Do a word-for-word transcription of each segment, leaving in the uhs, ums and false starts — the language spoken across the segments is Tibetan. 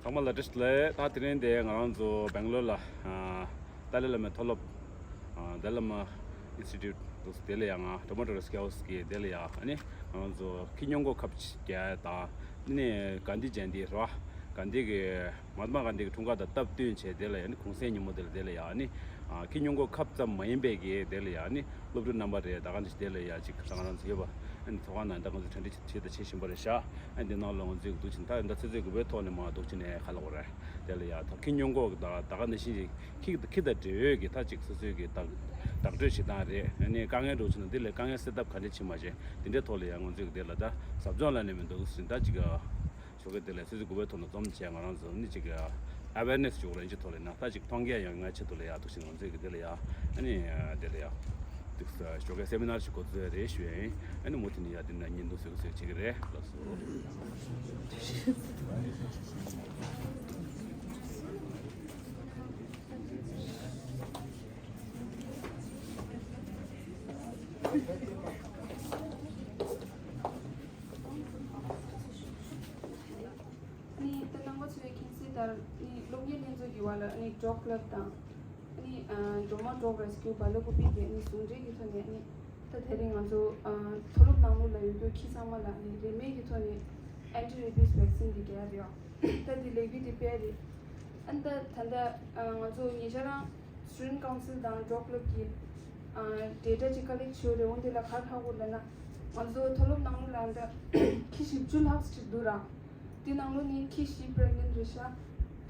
ཚང་མ་ལ་བཀྲ་ཤིས་བདེ་ལེགས། ད་དེ་རིང་དེ་ང་རང་ཚོ་སྦེང་ལོར་ལ་ཨ་ཏཱ་ལའི་བླ་མའི་མཐོ་སློབ་ཨ་དཱ་ལའི་བླ་མ་ཨིན་སི་ཊི་ཊུཊ་དེ་ལ་ཡ། ང་ཌོ་མ་ཊོ་རི་སི་ཀེ་ཧོ་སི་གི་དེ་ལ་ཡ། ཨ་ནི་ང་རང་ཚོ་ཁྱི་སྨྱུ་གུ་ཁབ་བརྒྱབ་དང་ནི་གྷན་དྷི་ཇ་ཡན་ཏི་རེད་བ། གྷན་དྷི་གི་མ་ཧཱ་ཏ་མ་གྷན་དྷི་གི་འཁྲུངས་སྐར་དང་སྟབས་བསྟུན་བྱས་དེ་ལ་ཡ། ཨ་ནི་གུང་སེང་ཉིན་མོ་དེ་ལ་དེ་ལ་ཡ། ཨ་ནི་ཨ་ཁྱི་སྨྱུ་གུ་ཁབ་ཙམ་མ་ཡིན་པའི་གི་དེ་ལ་ཡ། ཨ་ནི་སློབ་ཕྲུག་རྣམ་པ་རེད། ད་ག་ནང་བཞིན་དེ་ལ་ཡ་ཅིག་ང་རང་ཚོ་ཡོད་པ། ཨ་ནི་ཚོགས་ཁང་ནང་ད་ང་ཚོ་གྲ་སྒྲིག་བྱེད་དང་བྱེད་བཞིན་པ་རེད་ཤག་ཨ་ནི་དེ་ནང་ལ་ང་ཚོས་འདུག་ཕྱིན་ད་ད་ཚོད་ཚོད་དགུ་པའི་ཐོག་ནས་མར་འདུག་ཕྱིན་ནས་ཁ་ལོ་རེད། དེ་ལ་ཡ་ད་ཁྱི་སྨྱུ་གུ་ད་ད་ག་ནང་བཞིན་ཅིག་ཁྱི་ཁྱི་དང་འབྲེལ་ཡོད་ཀྱི་ད་ཅིག་སོ་སོའི་གི་ད་བདག་སྤྲོད་བྱེད་སྟངས་རེད། ཨ་ནི་དཀའ་ངལ་འགྲོ་ཕྱིན་ན་དེ་ལ་དཀའ་ངལ་སེལ་ཐབས་ག་འདྲ་བྱེད་མ་བྱེད་དེ་འདྲའི་ཐོག་ལ་ཡ་ང་ཚོས་གི་དེ་ལ་ད་ཟབ་སྦྱོང་ལ་ནས་མི་འདུག་ཕྱིན་ད་ཅིག་ཞོགས་ཀས་དེ་ལ་ཚོད་ཚོད་དགུ་པའི་ཐོག་ནས་འཛོམས་བྱས་ང་རང་ཚོ་ནི་ཅིག་ཨ་ཝེར་ནེ་སི་ཞུ་རེན་ཅི་ཐོག་ལ་ན་ད་ཅིག་མཐོང་རྒྱ་ཡོང་ཡ་ཆེད་དུ་ལ་ཡ་འདུག་ཕྱིན་ང་ཚོས་གི་དེ་ལ་ཡ། ཨ་ནི་དེ་ལ་ཡ་འདུག་ཞོགས་ཀས་སེ་མི་ནར་ཞིག་འགོ་འཛུགས་ཡ་རེད་ཞུ་ཡ་ཡིན། ཨ་ནི་མུ་མཐུད་ནས་ཡ་དེ་ན་བརྙན་ཐུང་བཟོས་བཟོས་བྱེད་ཀྱི་རེད། ལགས་སོ། ནི་ད་རྣམ་པ་ཚོས་མཁྱེན་གསལ་ལྟར་ནི་སློབ་གཉེར་ལྷན་ཚོགས་ཀྱི་བར་ལ་ནི་ཌོག་ཀླབ་དང་ནི་ཨ་ཌོ་མ་ཌོག་རེ་སི་ཀིའུ་བྷ་ལ་ཀུ་པི་གི་ནི་ཟུང་འབྲེལ་གྱི་ཐོག་ནས་ནི་ད་དེ་རིང་ང་ཚོ་ཨ་མཐོ་སློབ་ནང་ལོགས་ལ་ཡོད་རྒྱུ་ཁྱི་ཚང་མ་ལ་ནི་རིན་མེད་ཀྱི་ཐོག་ནས་ཨན་ཊི་རེ་བིས་བེག་སིན་འདི་རྒྱག་ཡ་རེད། ད་འདི་ལས་འགུལ་འདི་སྤེལ་རེད། ཨ་ནི་ད་ད་ལྟ་ཨ་ང་ཚོ་ཉེ་ཆར་རང་སི་ཊུ་ཌེན་ཊི་ཀའུན་སིལ་དང་ཌོག་ཀླབ་ཀྱི་ཨ་ཌེ་ཊ་ཅིག་ཀ་ལེག་བྱས་ཡོད་རེད། འོ་འདི་ལ་ག་རེ་ཧ་གོ་ལབ་ན་ང་ཚོ་མཐོ་སློབ་ནང་ལོགས་ལ་ད་ཁྱི་བཞི་བཅུ་ལྷག་ཙམ་ཅིག་འདུག་ར། དེ་ནང་ལོགས་ནས་ཁྱི་བཞི་པི་རེག་ནེན་ཊི་རེད་ཤག་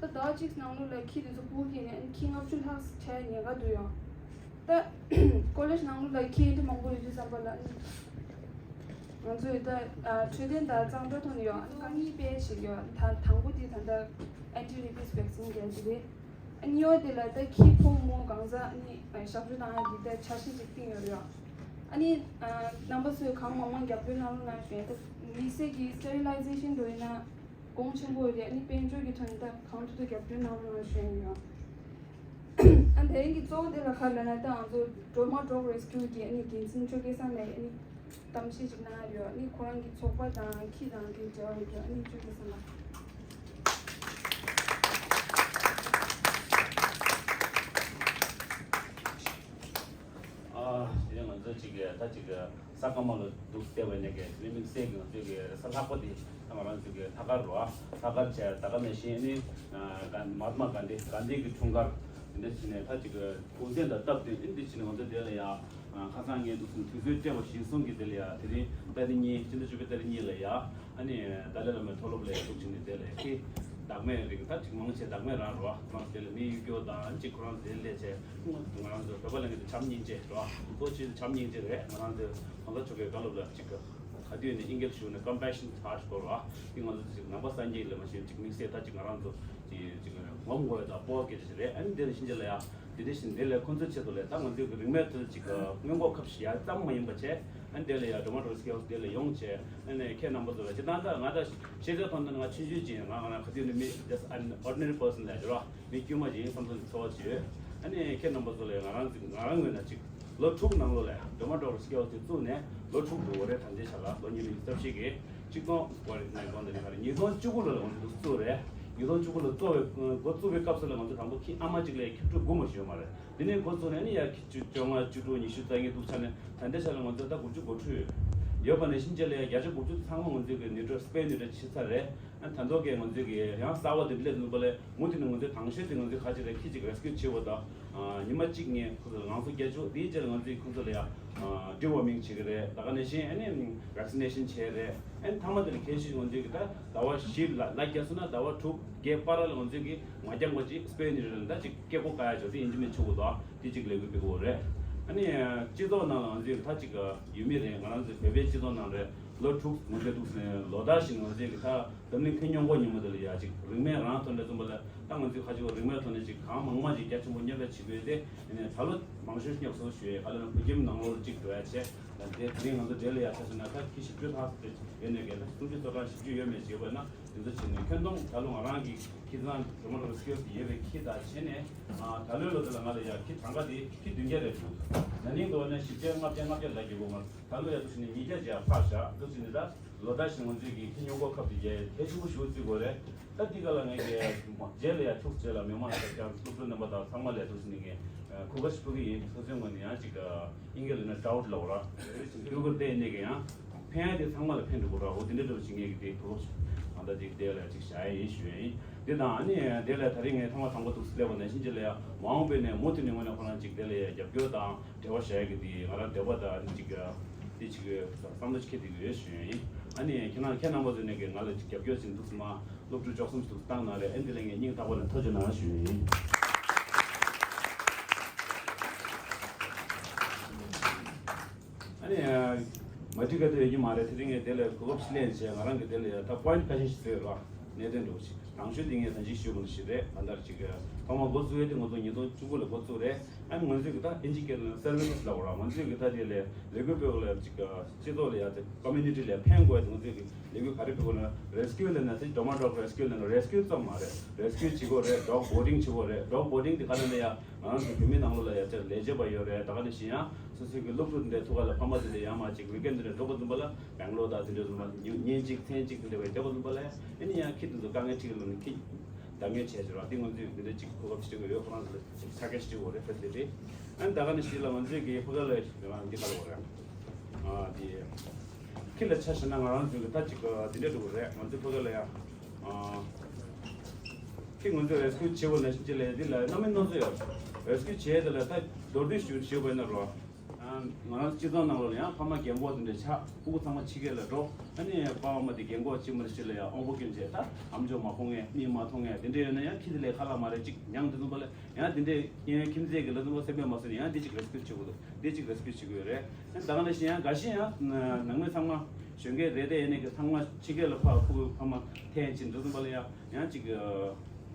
ད་ཟླ་བ་གཅིག་ནང་ལོགས་ལ་ཁྱི་དེ་ཚོ་སྤུ་གུ་སྐྱེས་ནས་ཨ་ནི་ཁྱི་ལྔ་བཅུ་ལྷག་ཙམ་ཆགས་ཉེན་ཁ་འདུག་ཡོད། ད་ཀོ་ལེཇ་ནང་ལོགས་ལ་ཁྱི་འདི་མང་པོ་ཡོད་དུས་ཙམ་པ་ལ་ཨ་ནི་ང་ཚོས་ད་ཨ་འཕྲོད་བསྟེན་དང་གཙང་སྦྲ་ཐོག་ནས་ཡོད། ཨ་ནི་རྐང་གཉིས་སྤེལ་བྱེད་ཀྱི་ཡོད། ད་དང་པོ་དེ་ད་ལྟ་ཨན་ཊི་རེ་བིས་བེག་སིན་རྒྱག་རྒྱུ་རེད། ཨ་ནི་གཉིས་པ་དེ་ལ་ད་ཁྱི་ཕོ་མོ་གང་ཟག་ཨ་ནི་ཨ་ཞབས་ཞུ་གནང་ཡ་འདི་ད་འཆར་གཞི་ཅིག་བཏིང་ཡོད་རེད། ཨ་ནི་ཨ་རྣམ་པ་ཚོས་གང་མང་མང་རྒྱབ་སྐྱོར་གནང་རོགས་གནང་ཞུ་ཡ། ད་དམིགས་བསལ་གྱི་སི་ཊེ་རི་ལའི་ཛེ་ཤན་འགྲོ་ཡིན་ན་གོང་ཆེན་པོ་རེད། ཨ་ནི་དཔལ་འབྱོར་གྱི་ཐོག་ནས་ད་གང་ཐུབ་ཐུབ་རྒྱབ་སྐྱོར་གནང་རོགས་གནང་ཞུ་ཡ་ཡིན། ཨ་ནི་དེ་རིང་གི་གཙོ་བོ་དེ་ལ་ག་རེ་ལབ་ན་ད་ང་ཚོ་ཌོ་མ་ཌོག་རེ་སི་ཀིའུ་གི་ཨ་ནི་འགན་འཛིན་ཆོས་སྐལ་བཟང་ལགས་ཨ་ནི་གཏམ་བཤད་ཅིག་གནང་ཡ་ཡོད། ཨ་ནི་ཁོ་རང་གི་ཚོགས་པ་དང་ཁྱི་དང་གི་འབྲེལ་བ་ཡོད་རྒྱུ་ཨ་ནི་ཆོས་སྐལ་བཟང་ལགས། ཨ་དེ་རིང་ང་ཚོ་ཅིག་ད་ཅིག་ས་སྐམ་པ་ལ་འདུག་བལྟས་པ་ནས་ཀྱི་དེ་རིང་དམིགས་བསལ་གྱི་ང་ཚོའི་གི་ས་ལྷག་པ་དེ་ད་ང་རང་ཚོའི་གི་ལྷག་དཀར་རོ། ལྷག་དཀར་བྱས་ད་ག་ནང་བཞིན་ནི་ཨ་ག་མ་ཧཱ་ཏ་མ་གྷན་དྷི་གྷན་དྷི་གི་འཁྲུངས་སྐར་དེ་འདྲ་བྱས་ནས་ད་ཅིག་གུང་སེང་དང་སྟབས་བསྟུན་ནི་འདི་བྱས་ནས་ང་ཚོ་དེ་ལ་ཡ་ཁ་སང་ངས་འདུག་སེ་དུས་ཚོད་སྤྲད་པ་གཞིར་བཟུང་གི་དེ་ལ་ཡ་དེ་རིང་ཏ་རིག་གཉིས་ཕྱི་ཟླ་བཅུ་པའི་ཏ་རིག་གཉིས་ལ་ཡ་ཨ་ནི་ཏཱ་ལའི་བླ་མའི་མཐོ་སློབ་ལ་འདུག་བྱས་ནས་དེ་ལ་ཡ་ཁྱི་བདག་མེད་རིགས་ད་ཅིག་མང་ཆེ་བདག་མེད་རང་རོ། ཁོ་རང་དེ་ལ་མི་གཡུག་སྐྱོར་དང་ཅིག་ཁོ་རང་དེ་ལས་བྱས་ང་རང་ཚོ་བོད་པ་ལ་ངེས་དེ་བྱམས་སྙིང་རྗེ་རོ། གཙོ་ཆེ་བྱམས་སྙིང་རྗེ་རེད། ང་རང་ཚོ་གང་ལྟར་ཆོས་སྐལ་བཀའ་སློབ་ལ་ཅིག་ག་དུས་ནས་ཨིན་སྐད་ཞུ་ནས་ཀམ་པེ་ཤན་ཧར་ཊི་སྐོར་བ་དེ་ང་ཚོ་ཅིག་ནང་པ་སངས་རྒྱས་ལ་མ་ཤེས་ཅིག་དམིགས་བསལ་ད་ཅིག་ང་རང་ཚོ་ཅིག་ཅིག་ངོམ་དགོས་ཡ་ད་སྤོབས་པ་སྐྱེ་ཅིག་རེད། ཨ་ནི་དེ་ལ་ཕྱིན་ཆད་ལ་ཡ་དེ་འདྲ་བཞིན་དེ་ལས་ཁོ་ཚོ་ཆེད་དུ་ལས་ད་ང་ཚོའི་གི་རིན་མེད་དུ་ཅིག་སྔོན་འགོག་ཁབ་ཞིག་ཡ་ཙམ་མ་ཡིན་པ་བྱས། ཨ་ནི་དེ་ལ་ཡ་ཌོ་མ་ཌོག་རེ་སི་ཀེ་ཧོ་སི་དེ་ལ་ཡོང་བྱས། ཨ་ནི་ཁྱེད་རྣམ་པ་ཚོ་ལ་སྤྱིར་བཏང་ད་ང་ད་ཤེས་ཚད་ཐོག་ནས་ང་ཆུང་ཆུང་ཅིག་ཡིན། ང་ང་རང་ག་དུས་ནས་མི་just an ordinary person ལ་ཡ་རོ། མི་དཀྱུས་མ་ཅིག་ཡིན་བསམ་ཚུལ་གྱི་ཚོར་བ་ཅིག་ཡོད། ཨ་ནི་ཁྱེད་རྣམ་པ་ཚོ་ལ་ང་རང་ཚོ་ང་རང་ངོས་ནས་ཅིག་ལོ་དྲུག་ནང་ལོགས་ལ་ཌོ་མ་ཌོག་རེ་སི་ཀེ་ཧོ་སི་དེ་བཙུགས་ནས་ལོ་དྲུག་འགྲོ་གི་རེད། ད་ལྟའི་ཆ་ལ་ལོ་ཉིས་སྟོང་ཉི་ཤུ་རྩ་བཞི་གི་གཅིག་སྟོང་གོ་རེད་ནས་གོང་དུ་ནས་ག་རེ་ཉིས་སྟོང་བཅུ་དགུ་ལོ་ལ་ང་ཚོ་བཙུགས་རེད། ཉིས་སྟོང་བཅུ་དགུ་ལོ་བཙུགས་པའི་འགོ་བཙུགས་པའི་སྐབས་སུ་ལ་ང་ཚོ་དང་པོ་ཁྱི་ཨ་མ་གཅིག་ལ་ཁྱི་ཕྲུག་དགུ་མ་ཞིག་ཡོད་མ་རེད། དེ་ནས་འགོ་བཙུགས་ནས་ནི་ཡར་ཁྱི་བཅོ་ལྔ་བཅུ་དྲུག་ཉི་ཤུ་རྩ་གཉིས་འདུག་ཆ་ནས་ད་ལྟའི་ཆ་ལ་ང་ཚོ་ད་དགུ་བཅུ་གོ་དྲུག་ཡོད་པ་ནས་ཕྱིན་ཆད་ལ་ཡ་བརྒྱ་ཆ་དགུ་བཅུ་ཚང་མ་ང་ཚོའི་གི་ནིའུ་ཊྲལ་སི་པེན་ནིའུ་ཊྲལ་ཕྱིན་ཚར་རེད། ཨ་ད་མདོ་སྐད་ང་ཚོའི་གི་ཡང་གསར་བ་དེ་འདྲ་སླེབས་ནུས་པ་ལས་མུ་མཐུད་ནས་ང་ཚོའི་དང་ཤོས་དེ་ང་ཚོའི་ཁ་ཅིག་ལ་ཁྱི་ཅིག་རེ་སི་ཀིའུ་བྱེད་པ་དང་། ཉི་མ་གཅིག་ངས་ཁོ་ཚོ་ལ་ལང་ཚོ་བརྒྱད་ཅུ་དེའི་རྗེས་ལ་ང་ཚོས་ཁོ་ཚོ་ལ་ཡང་ཌི་ཝོར་མིང་བྱེད་ཀྱི་རེད། ད་ག་ནང་བཞིན་ཨ་ནི་ཝེག་སི་ནེ་ཤན་བྱས་རེད། ཨ་ནི་མཐའ་མ་དེ་ལ་གལ་སྲིད་ང་ཚོས་ཀྱི་ད་ཟླ་བ་བཞི་ལ་ལ་རྒྱ་སོང་ན་ཟླ་བ་དྲུག་བརྒྱད་བར་ལ་ང་ཚོས་ཀྱི་མ་རྒྱག་པ་ཅིག་སྤེལ་ནི་རེད། ད་ཅིག་སྐད་གོ་བཀག་ཡ་ཅོག་དེ་ཡིན་གཅིག་མིན་གཅིག་གོ་དོ་དེ་ཅིག་ལས་འགུལ་སྤེལ་གི་ཡོད་རེད། ཨ་ནི་སྤྱི་ཚོགས་ནང་ལ་ང་ཚོས་ཀྱི་ད་ཅིག་ཡོད་མི་རེད། ང་རང་ཚོའི་བོད་པའི་སྤྱི་ཚོགས་ནང་རེད། ལོ་དྲུག་ང་ཚོས་འདུག་ཟེར་ལོ་ལྟར་བཞིན་ང་ཚོས་ཀྱི་ད་འཛམ་གླིང་ཁྱི་སྨྱུ་གུ་ཉིན་མོ་དེ་ལ་ཡ་ཅིག་རིན་མེད་རང་ཐོག་ནས་བཙུགས་པ་ལ་ད་ང་ཚོས་ཁ་ཅིག་རིན་མེད་ཐོག་ནས་ཅིག་གང་མང་མང་ཅིག་རྒྱ་ཆེན་པོ་མཉམ་འབྲེལ་བྱེད་དགོས་ཏེ། ཨ་ནི་ད་ལོ་མང་ཤོས་སྙོབ་སོང་ཞུ་ཡས་ག་ལ་ན་བོད་ཁྱིམ་ནང་ལོགས་ལ་ཅིག་འགྲོ་ཡ་བྱས། དེ་དེ་རིང་ང་ཚོ་འབྲེལ་ལ་ཡ་ཆ་བཞག་ན་ད་ཁྱི་བཞི་བཅུ་ལྷག་ཙམ་ཡོད་ནས་གལ་ཏེ་སུམ་ཅུ་སོ་གྲངས་བཞི་བཅུ་ཡོད་མེད་བྱེད་དགོས་ན་དེ་ཚོ་བྱས་ནས་ཁྱོན་བསྡོམས་ད་ལོ་ང་རང་གི་ཁྱི་ཚང་སྒྲོལ་མ་རོགས་སྐྱོབ་ཀྱི་ཡོད་པའི་ཁྱི་དང་བྱས་ནས་ད་ལོའི་ལོ་དེ་ལ་ང་ལ་ཡ་ཁྱི་གྲངས་ཀ་དེ་ཁྱི་བདུན་བརྒྱ་རེ་བྱུང་། ན་ནིང་འདྲ་བོ་ནས་བཞི་བརྒྱ་ལྔ་བརྒྱ་ལྔ་བརྒྱ་ལ་བརྒྱབ་དགོས་མ་རེད། ད་ལོ་ཡ་འདུག་བྱས་ནས་ཉིས་བརྒྱ་བརྒྱ་ཕར་བཞག་འདུག་བྱས་ནས་ད་ལོ་ཟླ་བཞིན་ང་ཚོས་ཀྱི་ཁྱི་སྨྱུག་འགོག་ཁབ་དེ་རྒྱལ་གལ་ཆེན་པོ་ཞིག་བརྩི་དགོས་རེད། ད་འདི་ག་ལ་ངས་ཀྱི་རྗེས་ལ་ཡ་ཐུགས་རྗེ་ལ་མི་མང་ལ་ཀྱང་སློབ་ཕྲུག་རྣམ་པ་དང་ཚང་མ་ལ་འདུག་བྱས་ནས་ཀྱི་གོ་སྐབས་ཤིག་ཕུལ་གི་ཡིན། སོ་སོའི་ངོས་ནས་ཡང་ཅིག་ཨིན་སྐད་ལ་ན་ཌའུཊ་ལབ་ར་འདུག་གི་རེད། དེ་ནས་ཀྱི་ཡང་ཕན་ཡ་དེ་ཚང་མ་ལ་ཕན་འགྲོ་གི་ར། འོ་དེ་འདྲ་འདྲ་བོ་ཞིག་ངས་ཀྱི་དེ་གོ་སྐབས་ཤིག་ད་ལྟ་ཅིག་དེ་ལ་ཅིག་བཞག་ཡ་ཡིན་ཞུ་ཡ་ཡིན། འདི་དང་ཨ་ནི་དེ་ལ་ད་རིང་ངས་ཐོག་མ་དང་པོ་འདུག་སླེབས་པ་ནང་བཞིན་ཅིག་ལ་ཡ་མ་འོངས་པའི་ནས་མུ་མཐུད་ནས་ངོས་ནས་ཁོ་རང་ཅིག་དེ་ལ་ཡ་རྒྱབ་སྐྱོར་དང་འབྲེལ་བ་བྱ་ཡ་གི་དེ་ང་རང་འདོད་པ་དང་ཨ་ནི་ཅིག་དེ་ཅིག་བསམ་བློ་ཅིག་འཁྱེར་བསྡད་ཀྱི་ཡོད་ཞུ་ཡ་ཡིན། ཨ་ནི་ཁྱེད་རང་ཁྱེད་རྣམ་པ་ཚོ་ནས་ཀྱི་ང་ལ་ཅིག་རྒྱབ་སྐྱོར་ཅིག་འདུག་སེ་མ་སློབ་ཕྲུག་བཅུ་གསུམ་ཞིག་འདུག་སེ་བཏང་གནང་རེད། ཨ་ནི་དེ་ལ་ངས་སྙིང་ཐག་པ་ནས་ཐུགས་རྗེ་གནང་ཞུ་ཡ་ཡིན། ཨ་ནི་མ་འགྲིག་ག་དེ་ཡོད་ཀྱི་མ་རེད། དེ་རིང་ངས་དེ་ལ་གོ་སྐབས་ཤིག་ལེན་བྱས་ང་རང་གི་དེ་ལ་ད་པོ་ཡིན་ཊི་ཁ་ཤས་ཤིག་བཟོས་རོགས། གནད་དོན་འདྲ་བོ་ཞིག་དང་ཤོས་དེ་ངས་ད་ཅིག་ཞུས་པ་ནང་བཞིན་རེད། གང་ལྟར་ཅིག་ཐོག་མ་འགོ་བཙུགས་ཡས་དེ་ང་ཚོ་ཉིས་སྟོང་བཅུ་དགུ་ལ་འགོ་བཙུགས་རེད། ཨ་ནི་ང་ཚོས་ཀྱི་ད་ཨིན་ཇི་སྐད་ལ་སར་བི་སི་ལབ་དགོས་ར། ང་ཚོས་ཀྱི་ད་དེ་ལས་ལས་འགུལ་སྤེལ་བ་ལ་ཅིག་སྤྱི་ཚོགས་ལ་ཡ་ཅིག་ཀོ་མུ་ནི་ཊི་ལ་ཕན་དགོས་ཡ་དེ་ང་ཚོས་ཀྱི་ལས་འགུལ་ག་རེ་སྤེལ་དགོས་ན་རེ་སི་ཀིའུ་ལབ་ན་ཅིག་ཌོ་མ་ཌོག་རེ་སི་ཀིའུ་ལབ་ན་རེ་སི་ཀིའུ་ཙམ་མ་རེད། རེ་སི་ཀིའུ་བྱེད་དགོས་རེད། ཌོག་བོར་ཌིང་བྱེད་དགོས་རེད། ཌོག་བོར་ཌིང་དེ་ག་ནས་ལ་ཡ་ང་རང་ཚོ་བོད་མི་ནང་ལོགས་ལ་ཡ་ཅིག་ལས་བྱེད་པ་ཡོད་རེད། ད་ག་ནང་བཞིན་ཡང་སོ་སོའི་གི་སློབ་ཕྲུག་འདི་འདྲའི་ཐུག་ག་ལ་ཕ་མ་དེ་འདྲ་ཡང་མ་ཅིག་ཝིག་ཨེན་འདི་འདྲ་འགྲོ་དགོས་འདུག་པ་ལ་བེང་ལོར་དང་དེ་འདྲ་འདུག་པ་ཉིན་གཅིག་མཚན་གཅིག་དེ་འདྲ་བའི་འགྲོ་དགོས་འདུག་པ་ལ་ཨ་ནི་ཡང་ཁྱི་དེ་ཚོ་དཀའ་ངལ་འཕྲད་ཀྱི་ལ་ནི་ཁྱི་བདག་གཉེར་བྱས་བྱས་ར། འདི་ང་ཚོས་འདི་འདྲ་ཅིག་གོ་སྐབས་ཅིག་སྤྲད་དགོས་ཡོད། ཁོ་རང་ཚོ་ལ་ཅིག་ཕྱག་འཁྱེར་ཞིག་སྤྲད་དགོས་རེད། ཕེ་སི་ལི་ཊི། ཨ་ནི་ད་ག་ནང་བཞིན་ལ་ང་ཚོས་གི་ཕ་ག་ལ་ང་འདི་ག་ལ་འོ་རེད། ཨ་འདི་ཁྱི་ལ་ཆ་བཞག་ན་ང་རང་ཚོས་གི་ད་ཅིག་འདི་འདྲ་འགྲོ་དགོས་རེད། ང་ཚོའི་ཕ་ག་ལ་ཡ་ཨ་ཁྱི་ང་ཚོས་རེ་སི་ཀིའུ་བྱེད་དགོས་ན་ཤིན་ཅི་ལས་འདི་ལ་རྣམ་སྨིན་སྣ་ཚོགས་ཡོད། རེ་སི་ཀིའུ་བྱས་དེ་ལ་ད་མདོར་བསྡུས་ཞུ་ཞུས་པ་ཡིན་ན་རོ། ང་རང་སྤྱི་ཚོགས་ནང་ལོགས་ལ་ཡང་ཕ་མ་རྒན་གོག་དེ་འདྲ་ཆགས། ཕྲུ་གུ་ཚང་མ་ཕྱི་རྒྱལ་ལ་འགྲོ། ཨ་ནི་ཕ་མ་དེ་རྒན་གོག་ཅིག་མ་རེད་ཞིག་ལ་ཡང་དབང་པོ་སྐྱོན་ཆེ། ད་ཨམ་ཅོག་མ་གོ་མཁན། མིག་མ་མཐོང་མཁན་དེ་འདྲ་ཡོད་ན་ཡང་ཁྱི་དེ་ལས་ཁ་ལག་མ་རེད་ཅིག་མྱངས་དེ་ཚོ་པ་ལ་ཡང་དེ་འདྲ་ཡང་ཁྱིམ་མཚེས་ཀྱི་ལ་ཚོ་པ་སེམས་པས་མ་བཟོད་ནས་ཡང་དེ་ཅིག་རེ་སི་ཀིའུ་བྱེད་དགོས་འདུག་དེ་ཅིག་རེ་སི་ཀིའུ་བྱེད་དགོས་རེད། ཨ་ནི་ད་ག་ནང་བཞིན་ཡང་འགའ་ཞིག་ཡང་ནང་མི་ཚང་མ་གཞོན་སྐྱེས་རེད་དེ་ཡིན་ནའི་གི་ཚང་མ་ཕྱི་རྒྱལ་ལ་ཕར་ཕྲུ་གུ་ཕ་མ་འཐེན་ཕྱིན་དེ་ཚོ་པ་ལ་ཡང་ཡང་ཅིག་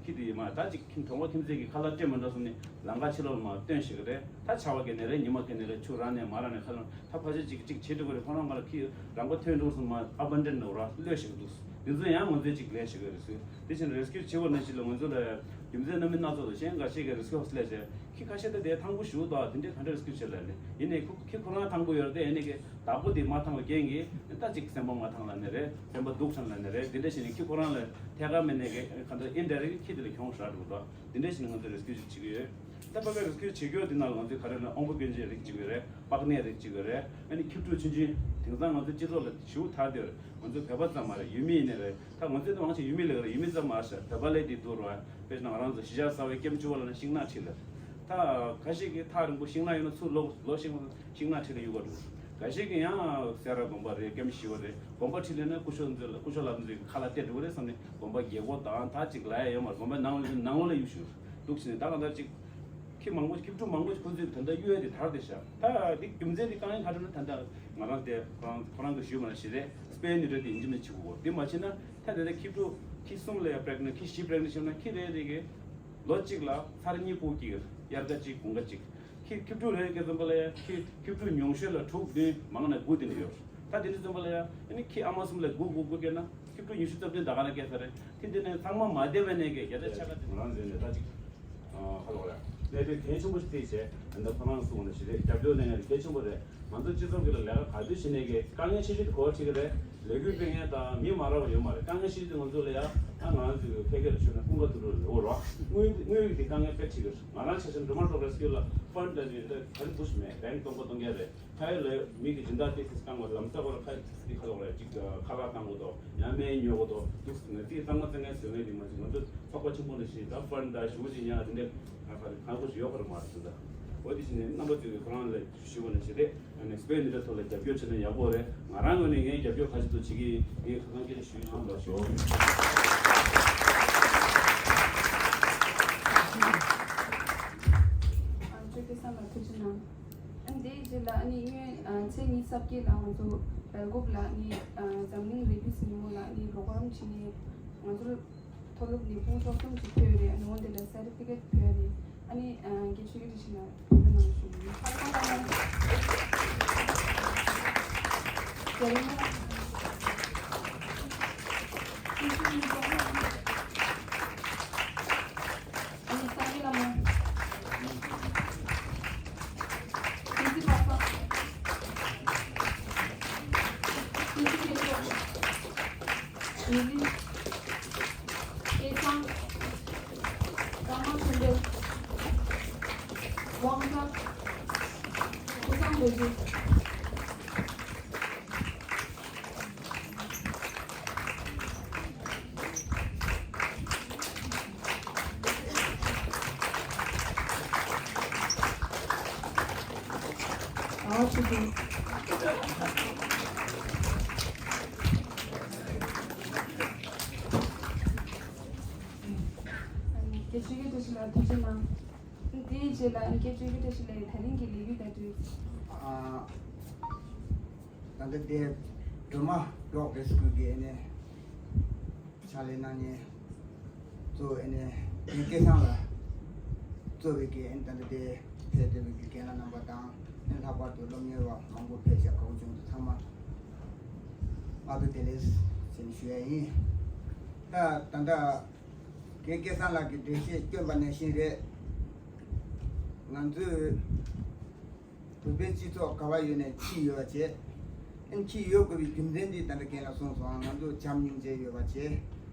ཁྱི་དེ་ཡིན་མ་ད་ཅིག་ཁྱིམ་གྲོང་པ་ཁྱིམ་མཚེས་ཀྱི་ཁ་ལག་སྤྲད་མ་འགྲོ་སོང་ནས་ལམ་ཁ་ཕྱི་ལོགས་ལ་མར་བཏོན་ཤེས་ཀྱི་རེད། ད་ཆར་པ་བརྒྱབ་ནའི་རེད། ཉི་མ་བརྒྱབ་ནའི་རེད། ཆུ་རག་ནའི་མ་རག་ནའི་ཁ་ལག་ད་ཕལ་ཆེར་ཅིག་ཅིག་བྱེད་འགྲོ་གི་རེད། ཁོ་རང་ཁ་ལ་ཁྱི་རང་པ་ཐོན་འགྲོ་སོང་མ་ཨ་བན་ཌན་འགྲོ་ར་གློད་ཤེས་ཀྱི་འདུག་དེ་ཚོ་ཡང་ང་ཚོས་ཅིག་ལེན་ཤེས་ཀྱི་རེད་ཟེར། དེ་བཞིན་རེ་སི་ཀིའུ་བྱེད་དགོས་ན་ཅིག་ལ་ང་ཚོ་ལ་རྒྱུ་མཚན་རྣམ་སྨིན་སྣ་ཚོགས་དང་གཞན་འགའ་ཤས་ཀྱིས་རེ་སི་ཀིའུ་ཧོ་སི་ལེ་བྱས། ཁྱི་ཁ་ཤས་ད་དེ་ཐང་པོ་ཞུ་དང་དེ་འདྲའི་ག་འདྲ་རེ་སི་ཀིའུ་བྱེད་ལ་ནི་ཡིན་ནའི་ཁོ་ཁྱི་ཁོ་རང་ཐང་པོ་ཡོད་རེད་དེ་ཡིན་ནའི་གི་བདག་པོ་དེ་མ་ཐང་བའི་རྐྱེན་གྱིས་ད་ཅིག་སེམས་པ་མ་ཐང་ལ་ནི་རེད། སེམས་པ་སྡུག་ཚང་ལ་ནི་རེད། དེ་འདྲ་བྱས་ནས་ཁྱི་ཁོ་རང་ལ་ཐད་ཀར་མིན་ནའི་གི་ག་འདྲ་ཨིན་ཌའི་རེག་ཊི་ཁྱི་དེ་ལ་གྱོང་ཞིག་རག་འགྲོ་གི་འདུག་དེ་འདྲ་བྱས་ནས་ང་ཚོ་རེ་སི་ཀིའུ་ཅིག་བྱེད་ཀྱི་ཡོད། ད་ཕ་གའི་རེ་སི་ཀིའུ་བྱེད་རྒྱུ་དེ་ནང་ལ་ང་ཚོས་ག་རེ་ན་དབང་པོ་སྐྱོན་ཅན་རིགས་གཅིག་ཡོད་རེད། པགས་ནད་རིགས་གཅིག་ཡོད་རེད། ཨ་ནི་ཁྱི་ཕྲུག་ཆུང་ཆུང་དེང་སང་ང་ཚོ་སྤྱི་ཚོགས་ལ་ཞེ་པོ་དར་བསྡད་ཡོད་རེད། ང་ཚོ་བོད་པ་ཙམ་མ་རེད། ཡུལ་མི་ཡིན་ནའི་རེད། ད་ང་ཚོའི་དབང་ཆ་ཡུལ་མི་ལ་རེད། ཡུལ་མི་ཙམ་མ་ཟད་བོད་པ་ལས་དེ་སྡུག་རེད། དཔེར་ན་ང་རང་ཚོ་གཞིས་ཆགས་གསར་པའི་སྐྱབས་བཅོལ་བ་ལ་ནི་ཤིང་ནགས་འཁྲིས་ལ། ད་ཁ་ཤས་ཀྱིས་ཐག་རིང་པོ་ཤིང་ནགས་ཡོད་ན་ཚུར་ལོག་ལོག་ཤིང་ཤིང་ནགས་འཁྲིས་ལ་གཡུག་ག་འགྲོ། ཁ་ཤས་ཀྱིས་ཡང་སེ་ར་དགོན་པ་རེད། སྐྱབས་མེད་ཞི་བ་རེད། དགོན་པ་འཁྲིས་ལ་ན་སྐུ་ཞབས་ཚོ་ལ་སྐུ་ཞབས་ལགས་ཚོས་ཁ་ལག་སྟེར་འགྲོ་གི་རེད་བསམ་ནས་དགོན་པ་རྒྱལ་སྒོ་དང་ད་ཅིག་ལ་ཡ་ཡོད་མ་རེད། དགོན་པའི་ནང་ལ་ནང་ལོགས་ལ་གཡུག་ཞུ་འདུག་བྱས་ནས་ད་གང་ལྟར་ཅིག་ཁྱི་མང་པོ་ཁྱི་ཕྲུག་མང་པོ་ཁོ་ཚོས་ད་ལྟ་གཡུག་ཡ་དེ་དར་བསྡད་ཤག་ད་འདི་རྒྱུ་མཚན་དེ་དཀའ་ངལ་ག་རེ་ན་ད་ལྟ་ང་རང་དེ་ཁོ་རང་ཁོ་རང་གི་ཞུས་མ་ལ་ཞིག་རེད། སྤེན་ནི་རེད་དེ་ཡིན་གཅིག་མིན་གཅིག་གོ་དེ་མ་བྱས་ན་ད་དེ་ལྟ་ཁྱི་ཕྲུག་ཁྱི་གསུམ་ལ་ཡ་པྲེག་ནེ་ཁྱི་བཞི་པྲེག་ནེ་བྱས་ན་ཁྱི་རེ་རེ་གི་ལོ་གཅིག་ལ་ཚར་གཉིས་སྤུ་སྐྱེ་གི་དབྱར་ཁ་གཅིག་དགུན་ཁ་གཅིག་ཁྱི་ཁྱི་ཕྲུག་རེ་རེ་གི་ཙམ་པ་ལ་ཡ་ཁྱི་ཁྱི་ཕྲུག་ཉུང་ཤོས་ལ་དྲུག་བདུན་མང་ན་དགུ་དེ་འདྲ་ཡོད། ད་དེ་འདྲ་ཙམ་པ་ལ་ཡ་ཨ་ནི་ཁྱི་ཨ་མ་གསུམ་ལ་དགུ་དགུ་དགུ་སྐྱེ་ན་ཁྱི་ཕྲུག་ཉི་ཤུ་རྩ་བདུན་ད་ག་ན་སྐྱེ་ས་རེད། དེ་འདི་ནས་ཚང་མ་མ་བསྡད་པའི་གནས་ཀྱི་རྒྱ་ཆ་ཆ་ག་དེ། ང་རང་ཚོའི་ནས་ད་ཅིག་ཧ་ལོ་རེད། གནད་དོན་གལ་ཆེན་པོ་ཞིག་བརྩིས་བྱས་ད་ལྟ་ཁོ་རང་གསུངས་ནས་ཞིག་རེད། རྒྱབ་སྐྱོར་གནང་ཡ་དེ་གལ་ཆེན་པོ་རེད། ང་ཚོ་སྤྱི་ཚོགས་ཀྱི་ལ་ལས་ཀ་ག་དུས་ཕྱིན་ནས་ཀྱི་དཀའ་ངལ་ཆེ་ཤོས་དེ་གོ་བ་ཁྲིད་ཀྱི་རེད། ལས་འགུལ་སྤེལ་མཁན་དང་མི་མ་རག་པ་ཡོད་མ་རེད། དཀའ་ངལ་ཆེ་ཤོས་དེ་ང་ཚོ་ལ་ཡ་ད་ང་རང་ཚོའི་ཕལ་སྐད་ལ་ཤོད་ན་ཀུན་དགའ་དུད་འགྲོ་རེད། འོ་རོ་དངུལ་དངུལ་གྱི་དེ་དཀའ་ངལ་དཔེ་ཁྲིད་ཀྱི་རེད། ང་རང་ཆ་བཞག་ན་འགྲོ་མ་འགྲོ་རེད་སྐྱོར་ལ་ཕན་ད་ནི་ད་ག་རེ་འདུག་ཞིག་མེད། བེང་སྟོང་པ་སྟོང་རྒྱ་རེད། ཕ་ཡུལ་ལ་མི་གི་སྦྱིན་བདག་ཏོག་ཙམ་བཏང་དགོས། ལམ་སང་ཁོ་རང་ཁ་འདི་ཁ་ལོག་རེད། ཅིག་ཁ་ལག་བཏང་དགོས་དོ་ཡང་སྨན་ཉོ་དགོས་དོ་འདུག་ཟེར་ནས་དེ་གཙང་མ་བཙན་ངན་བཟོས་ངེས་དེ་མ་ཟད་ང་ཚོ་ཚོགས་པ་ཆེན་པོ་འདྲ་ཞིག་ད་ཧྥན་ད་ཞུ་ཅིག་ཉག་དེ་འདྲ་ཁ་ཁ་ཁ་ཁོ་ཞིག་ཡོད་ཁར་མ་རེད་ཟེར། ད་འོ་དེ་བཞིན་ནས་རྣམ་པ་ཚོས་ཁོ་རང་ལ་ཞུ་བ་ནང་བཞིན་རེད། ཨ་ནི་སྤེན་འདི་འདྲ་ཐོག་ལ་རྒྱབ་སྐྱོར་བྱས་ན་ཡག་པོ་རེད། ང་རང་ངོས་ནས་ངས་རྒྱབ་སྐྱོར་ག་ཚོད་ཐུབ་བྱེད་ཀྱི་ཡིན། ངས་ཁ་ཁ་སྐད་ཆ་ཞུ་ཡི་ཐོག་ལ་ཞུ། ཨ་ཅོ་ཀེ་སང་ལ་ཐུགས་རྗེ་གནང་། ཨ་ནི་དེའི་རྗེས་ལ་ཨ་ནི་སྔོན་ཨ་ཚེས་ཉི་ཤུ་རྩ་བརྒྱད་ལ་ང་ཚོ་སྦེལ་ཀོབ་ལ་ཨ་ནི་ཨ་འཛམ་གླིང་རེ་བིས་ཉིན་མོ་ལ་ཨ་ནི་རོགས་རམ་བྱེད་མཁན་ང་ཚོར་མཐོ་སློབ་ནས་དཔུང་ཚོགས་གསུམ་ཅིག་ཕུལ་ཡོད་རེད། ཨ་ནི་འོ་དེ་ལ་སར་ཊི་ཕི་ཀེཊ་ཕུལ་ཡོད་རེད། ཨ་ནི་ཨ་རྒན་ཆོས་སྐྱིད་བཀྲ་ཤིས་ལགས་ཕུལ་གནང་ཞུ་ཡིན། ཨ་ནི་ཁོང་རྣམ་པ་ཚོ་ སྐད་ཆ་གི་ཐོག་ཞིག་ལ་ཐུགས་རྗེ་གནང་། དེའི་རྗེས་ལ་སྐད་ཆ་གི་ཐོག་ཞིག་ལ་དེ་རིང་གི་ལས་འགུལ་ལྟ་དུས། ཨ། ད་ལྟ་དེ་སྒྲོལ་མ་རོག་རེ་སི་ཀུའུ་གི་ཨ་ནི་ཕྱག་ལས་གནང་མཁན་གཙོ་བོ་ཨ་ནི་དེ་སྐལ་བཟང་ལགས་གཙོས་པའི་གི་ཨ་ནི་ད་ལྟ་དེ་ཕེབས་བསྡད་པའི་གི་རྒན་ལགས་རྣམ་པ་དང་། ཨ་ནི་ལྷག་པར་དུ་སློབ་གཉེར་བ་མང་པོ་ཕེབས་ཤག་གང་བྱུང་དུ་ཚང་མ་སྔ་དྲོ་བདེ་ལེགས་ཟེར་ནས་ཞུ་ཡ་ཡིན། ད་ད་ལྟ་རྒན་སྐལ་བཟང་ལགས་ཀྱིས་འགྲེལ་བཤད་བསྐྱོན་པ་ནང་བཞིན་རེད། ང་ཚོས་བོད་པའི་སྤྱི་ཚོགས་ག་བ་ཡོད་ནས་འཁྱིལ་ཡོད་པ་བྱས། ཨ་ནི་འཁྱིལ་ཡོད་དགོས་པའི་རྒྱུ་མཚན་འདི་ད་ལྟ་རྒན་ལགས་གསུངས་སོང་། ང་ཚོ་བྱམས་སྙིང་རྗེ་ཡོད་པ་བྱས།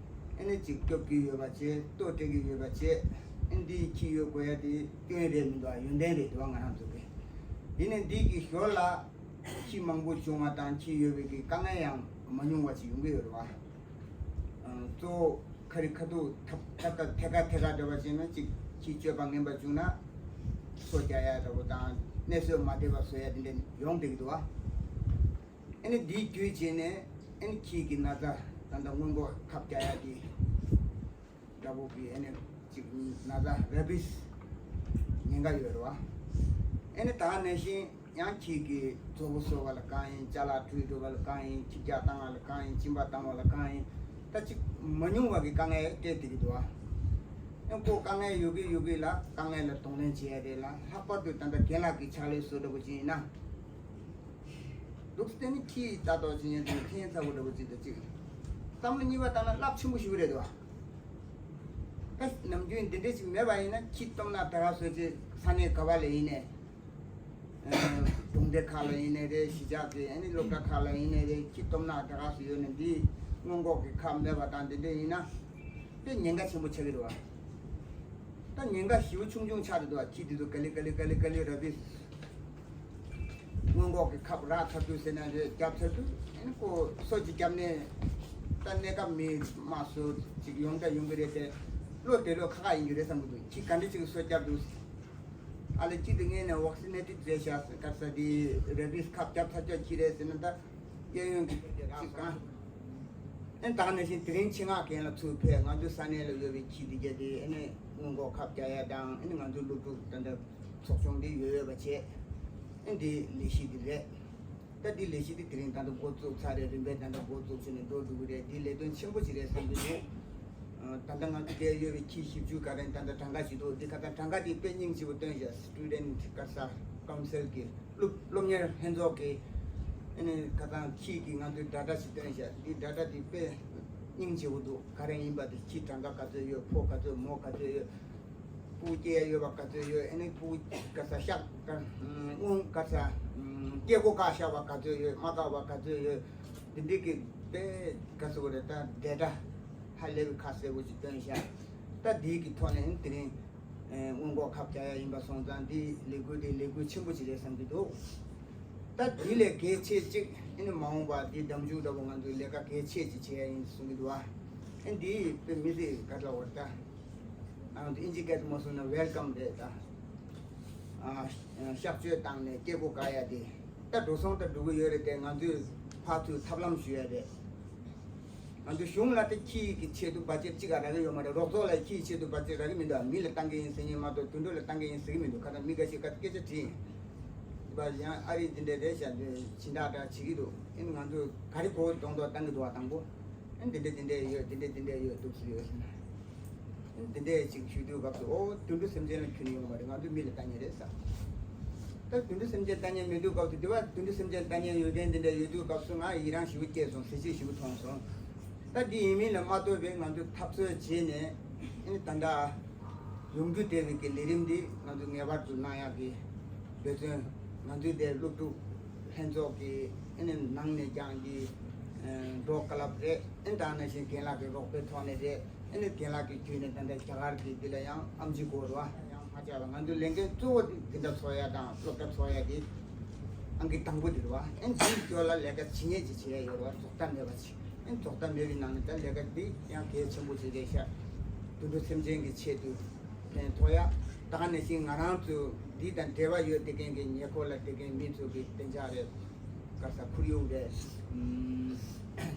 ཨ་ནི་ཅིག་སྐྱོབ་ཀྱི་ཡོད་པ་བྱས། ལྟོ་སྤྲད་ཀྱི་ཡོད་པ་བྱས། ཨ་ནི་འདི་འཁྱིལ་ཡོད་དགོས་ཡ་དེ་སྐྱོན་རེད་མི་འདུག་ཨ། ཡོན་ཏན་རེད་འདུག་ང་རང་ཚོ་གི། ཡིན་ནའི་འདི་གི་ཞོར་ལ་འཁྱིལ་མང་པོ་བྱུང་བ་དང་འཁྱིལ་ཡོད་པའི་གི་དཀའ་ངལ་ཡང་མ་ཉུང་བ་ཅིག་ཡོང་གི་ཡོད་རེད་བ། ཨ། གཙོ་བོ་ཁ་རི་ཁ་ཐུག་ཐབ་ཐབ་ཐབ་ཐད་ཀ་ཐད་ཀ་འདྲ་བ་བྱས་ན་ཅིག་འཁྱིལ་སྤྱོད་པ་ངན་པ་བྱུང་ན་སོ་རྒྱག་ཡ་འདྲ་བོ་དང་། གནས་ཚུལ་མ་བདེ་བ་བཟོ་ཡ་དེ་འདྲ་ཡོང་བསྡད་ཀྱི་འདུག་བ། ཨ་ནི་འདིའི་བརྒྱུད་བྱས་ནས་ཨ་ནི་འཁྱིལ་གྱི་ན་ཚ་ད་ལྟ་སྔོན་འགོག་ཁབ་རྒྱག་ཡ་དེ་འདྲ་བོ་གི་ཨ་ནི་ཅིག་ན་ཚ་རེ་བིས་ཉེན་ཁ་ཡོད་རེད་བ། ཨ་ནི་ད་ག་ནང་བཞིན་ཡང་འཁྱིལ་གྱི་མཛོ་བོ་གསོ་བ་ལ་དཀའ་ཡིན། ཅ་ལག་བྲུས་འགྲོ་བ་ལ་དཀའ་ཡིན། ཁྱི་རྒྱག་བཏང་བ་ལ་དཀའ་ཡིན། གཅིན་པ་བཏང་བ་ལ་དཀའ་ཡིན། ད་ཅིག་མ་ཉུང་བ་གི་དཀའ་ངལ་སྤྲད་བསྡད་ཀྱི་འདུག་བ། ཨ་ནི་ཁོ་དཀའ་ངལ་ཡོད་ཀྱི་ཡོད་ཀྱི་ལ་དཀའ་ངལ་ལ་གདོང་ལེན་བྱེད་ཡ་རེད་ལ། ལྷག་པར་དུ་ད་ལྟ་རྒན་ལགས་ཀྱི་ཕྱག་ལས་བཟོ་འདྲ་བོ་ཅིག་ཡིན་ན། འདུག་སེ་ནི་ཁྱི་ལྟ་རྟོག་བྱེད་མཁན་དེ་ནི་ཕན་ཚ་པོ་འདྲ་བོ་ཅིག་དང་གཅིག་བསམ་བློ་གཉིས་པ་བཏང་ན་རླབས་ཆེན་པོ་ཞིག་རེད་དོ། ད་ནམ་རྒྱུན་འདི་འདྲ་ཞིག་མེད་པ་ཡིན་ན། ཁྱི་སྟོབས་ན་ད་ག་སོ་ཅིག་ས་གནས་ག་བ་ལ་ཡིན་ནའི། ཨ། གྲོང་སྡེ་ཁག་ལ་ཡིན་ནའི་རེད། གཞིས་ཆགས་ཀྱི་ཨ་ནི་སློབ་གྲྭ་ཁག་ལ་ཡིན་ནའི་རེད། ཁྱི་སྟོབས་ན་ད་ག་སུ་ཡོད་ནའི་འདི་སྔོན་འགོག་གི་ཁབ་མེད་པ་དང་འདི་འདྲ་ཡིན་ན་དཔེ་ཉེན་ཁ་ཆེན་པོ་ཆགས་ཀྱི་རེད་བ། ད་ཉེན་ཁ་ཞེ་པོ་ཆུང་ཆུང་ཆགས་འདུག་བ། ཁྱི་འདི་ཚོ་ག་ལེ་ག་ལེ་ག་ལེ་ག་ལེ་ར་བིས་སྔོན་འགོག་གི་ཁབ་རག་ཚར་དུས་ཟེར་ན་རེད། བརྒྱབ་ཚར་དུས་ཨ་ནི་ཁོ་སོ་ཅིག་བརྒྱབ་ནས་ད་གནས་སྐབས་མི་མང་སུ་ཅིག་ཡོང་ད་ཡོང་གི་རེད་དེ། བློ་བདེ་བློ་ཁག་ཁག་ཡིན་རྒྱུ་རེད་བསམ་གི་འདུག་ཁྱི་ག་འདྲ་ཅིག་སོ་བརྒྱབ་འདུག་ཨ་ལེ་ཅི་དེ་ངས་ནས་ཝེག་སི་ནེ་ཊིཌ་བྱས་ཤག་ཟེར། ག་ས་དེ་རེ་བིས་ཁབ་བརྒྱབ་ཚར་ཅོག་ཅི་རེད་ཟེར་ན། ད་གཡས་གཡོན་གྱི་ཅིག་གང་། ཨེ་ད་ག་ནང་བཞིན་དེ་རིང་ཆེད་མངགས་རྒན་ལགས་ཚུར་ཕེབས། ང་ཚོའི་ས་གནས་ལ་ཡོད་པའི་ཁྱི་འདི་གྱད་དེ་ཨ་ནི་སྔོན་འགོག་ཁབ་རྒྱག་ཡ་དང་། ཨ་ནི་ང་ཚོའི་སློབ་ཕྲུག་ད་ལྟ་ཚོགས་ཆུང་འདི་ཡོད་ཡོད་པ་བྱས། ཨ་འདི་ལས་གཞི་འདི་རེད། ད་འདི་ལས་གཞི་འདི་དེ་རིང་ད་ལྟ་འགོ་བཙུགས་ཚར་རེད། རིམ་པས་ད་ལྟ་འགོ་བཙུགས་བྱས་ནས་འགྲོ་འགྲོ་གི་རེད། འདི་ལས་དོན་ཆེན་པོ་ཞིག་རེད་བསམ་གྱི་འདུག་ཨ། ད་ལྟ་ང་ཚོ་འདིར་ཡོད་པའི་ཁྱི་བཞི་བཅུ་ག་རེ་ད་ལྟ་གྲངས་ཀ་ཞིག་འདུག་འདི་ཁ་སང་གྲངས་ཀ་འདི་དཔེ་སྙིང་རྗེ་པོ་བཏོན་ཤག་སི་ཊུ་ཌེན་ཊི་ཀ་ས་ཀའུན་སིལ་གྱི་སློབ་སློབ་གཉེར་ལྷན་ཚོགས་ཀྱི་ཨ་ནི་ཁ་སང་ཁྱི་གི་ང་ཚོའི་ཌེ་ཊ་ཞིག་བཏོན་ཤག་འདི་ཌེ་ཊ་འདི་དཔེ་སྙིང་རྗེ་པོ་འདུག་ག་རེ་ཡིན་པ་དེ་ཁྱི་གྲངས་ཀ་ག་ཚོད་ཡོད། ཕོ་ག་ཚོད། མོ་ག་ཚོད་ཡོད། སྤུ་གུ་སྐྱེ་ཡ་ཡོད་པ་ག་ཚོད་ཡོད། ཨ་ནི་སྤུ་གུ་ག་ས་ཤག་ག་སྔོན་ག་ས་སྐྱེ་སྒོ་བཀག་བཞག་པ་ག་ཚོད་ཡོད། མ་བཀག་པ་ག་ཚོད་ཡོད། འདི་འདྲའི་གི་དཔེ་ག་ཚོད་རེད། ད་ཌེ་ཊ་ཧ་ལས་པའི་ཁ་གསལ་པོ་ཅིག་བཏོན་ཤག་ད་འདིའི་གི་ཐོག་ནས་དེ་རིང་སྔོན་འགོག་ཁབ་རྒྱག་ཡ་ཡིན་པ་སོང་ཙང་འདི་ལས་འགུལ་དེ་ལས་འགུལ་ཆེན་པོ་ཅིག་རེད་བསམ་གྱི་འདུག་ད་འདི་ལས་གལ་ཆེ་གཅིག་ཨ་ནི་མ་འོངས་པ་འདི་འདེམས་སྒྲུག་འདྲ་པོ་ང་ཚོས་ལས་ཀ་གལ་ཆེ་ཅིག་བྱེད་ཡ་ཡིན་གསུང་གི་འདུག་ཨ་འདི་དཔེ་མི་ཚེ་ག་ཚོད་བར་ད། ཨ་ནི་ཨིན་ཇི་སྐད་དུ་མ་སོང་ན་ཝེལ་ཀམ་རེད་ད། ཨ་གཤག་བཅོས་བཏང་ནས་སྐྱེ་སྒོ་བཀག་ཡ་དེ། ད་འགྲོ་སོང་ད་འགྲོ་གི་ཡོད་རེད་དེ། ང་ཚོས་ཕར་ཚུར་ཐབས་ལམ་ཞུ་ཡ་རེད། ང་ཚོ་གཞུང་ལ་དེ་ཁྱི་ཡི་གི་ཆེད་དུ་བར་ཆད་གཅིག་ག་རག་གི་ཡོད་མ་རེད། རོགས་ཚོགས་ལ་ཁྱི་ཡི་ཆེད་དུ་བར་ཆད་རག་གི་མི་འདུག་མི་ལ་བཏང་གི་ཡིན་ཟེར་མཁན་མ་གཏོགས་དུད་འགྲོ་ལ་བཏང་གི་ཡིན་ཟེར་གི་མི་འདུག་ཁ་སང་མི་འགའ་ཞིག་ཁ་སང་སྐད་ཆ་དྲིས་ཡིན། པ་ཡང་ཨ་རི་འདི་འདྲ་རེད་ཤག་འདི་སྦྱིན་བདག་འདྲ་བྱེད་ཀྱི་འདུག་ཨ་ནི་ང་ཚོས་ག་རེ་གོ་གདོང་གདོང་བཏང་གི་འདུག་བ། དང་པོ་ཨ་ནི་འདི་འདྲ་འདི་འདྲ་ཡོད། འདི་འདྲ་འདི་འདྲ་ཡོད། འདུག་སེ་ཡོད་ཟེར་ན། ཨ་ནི་འདི་འདྲ་ཅིག་ཞུ་དུས་སྐབས་སུ་ཨོ་དུད་འགྲོ་སེམས་ཅན་ལ་ཁྱོན་ཡོང་བ་རེད། ང་ཚོས་མི་ལ་བཏང་མཁན་རེད་ཟེར། ད་དུད་འགྲོ་སེམས་ཅན་ལྟ་ཉན་མེད་དུས་སྐབས་སུ་དེ་བ་དུད་འགྲོ་སེམས་ཅན་ལྟ་ཉན་ཡོད་མཁན་དེ་འདྲ་ཡོད་དུས་སྐབས་སུ་ང་ཡི་རངས་ཞེ་པོ་སྐྱེས་སོང་། གཟི་བརྗིད་ཞེ་པོ་ཐོན་སོང་། ད་འདི་ཡིན་མིན་ལ་མ་ལྟོས་པའི་ང་ཚོས་འཐབ་རྩོད་བྱས་ནས་ཨ་ནི་ད་ལྟ་ཡོང་རྒྱུ་བསྡད་པའི་གི་ལས་རིམ་འདི་ང་ཚོས་ངེས་པར་དུ་གནང་ཡག་གི་འབད་བརྩོན། ང་ཚོའི་དེ་སློབ་ཕྲུག་ལྷན་ཚོགས་ཀྱི་ཨ་ནི་ནང་ནས་ཀྱང་འདི་འགྲོ་ག་ལབ་རེད། ཨ་ནི་ད་ནང་བཞིན་རྒན་ལགས་ཀྱི་རོགས་པའི་ཐོག་ནས་རེད། ཨ་ནི་རྒན་ལགས་ཀྱི་བརྒྱུད་ནས་ད་ལྟ་རྒྱ་གར་གྱི་འདི་ལ་ཡང་ཨེམ་ཆི་དགོས་རེད་བ། ཡང་མ་བྱས་པ་ང་ཚོའི་ལས་འགན་གཙོ་བོ་འདི་འདི་འདྲ་ཚོགས་ཡ་དང་སློབ་གྲྭ་ཚོགས་ཡ་འདི་ཨང་ཀི་དང་པོ་འདི་རེད་བ། ཨ་ནི་འདིའི་སྐོར་ལ་ལས་ཀ་ཇི་སྙེད་ཅིག་བྱེད་ཡ་ཡོད་རེད་བ། རྫོགས་མཐའ་མེད་པ་ཅིག་ཨ་ནི་རྫོགས་མཐའ་མེད་པའི་ནང་ནས་ད་ལས་ཀ་འདི་ཡང་གལ་ཆེན་པོ་ཅིག་རེད་ཤག་དུད་འགྲོ་སེམས་ཅན་གྱི་ཆེད་དུ་ཕན་ཐོགས་ཡ། ད་ག་ནང་བཞིན་ང་རང་ཚོ་འདི་དང་འབྲེལ་བ་ཡོད་བསྡད་མཁན་གྱི་ཉེ་འཁོར་ལ་བསྡད་མཁན་མི་ཚོ་གི་བདེ་འཇགས་རེད། ག་ས་ཁོར་ཡུག་རེད།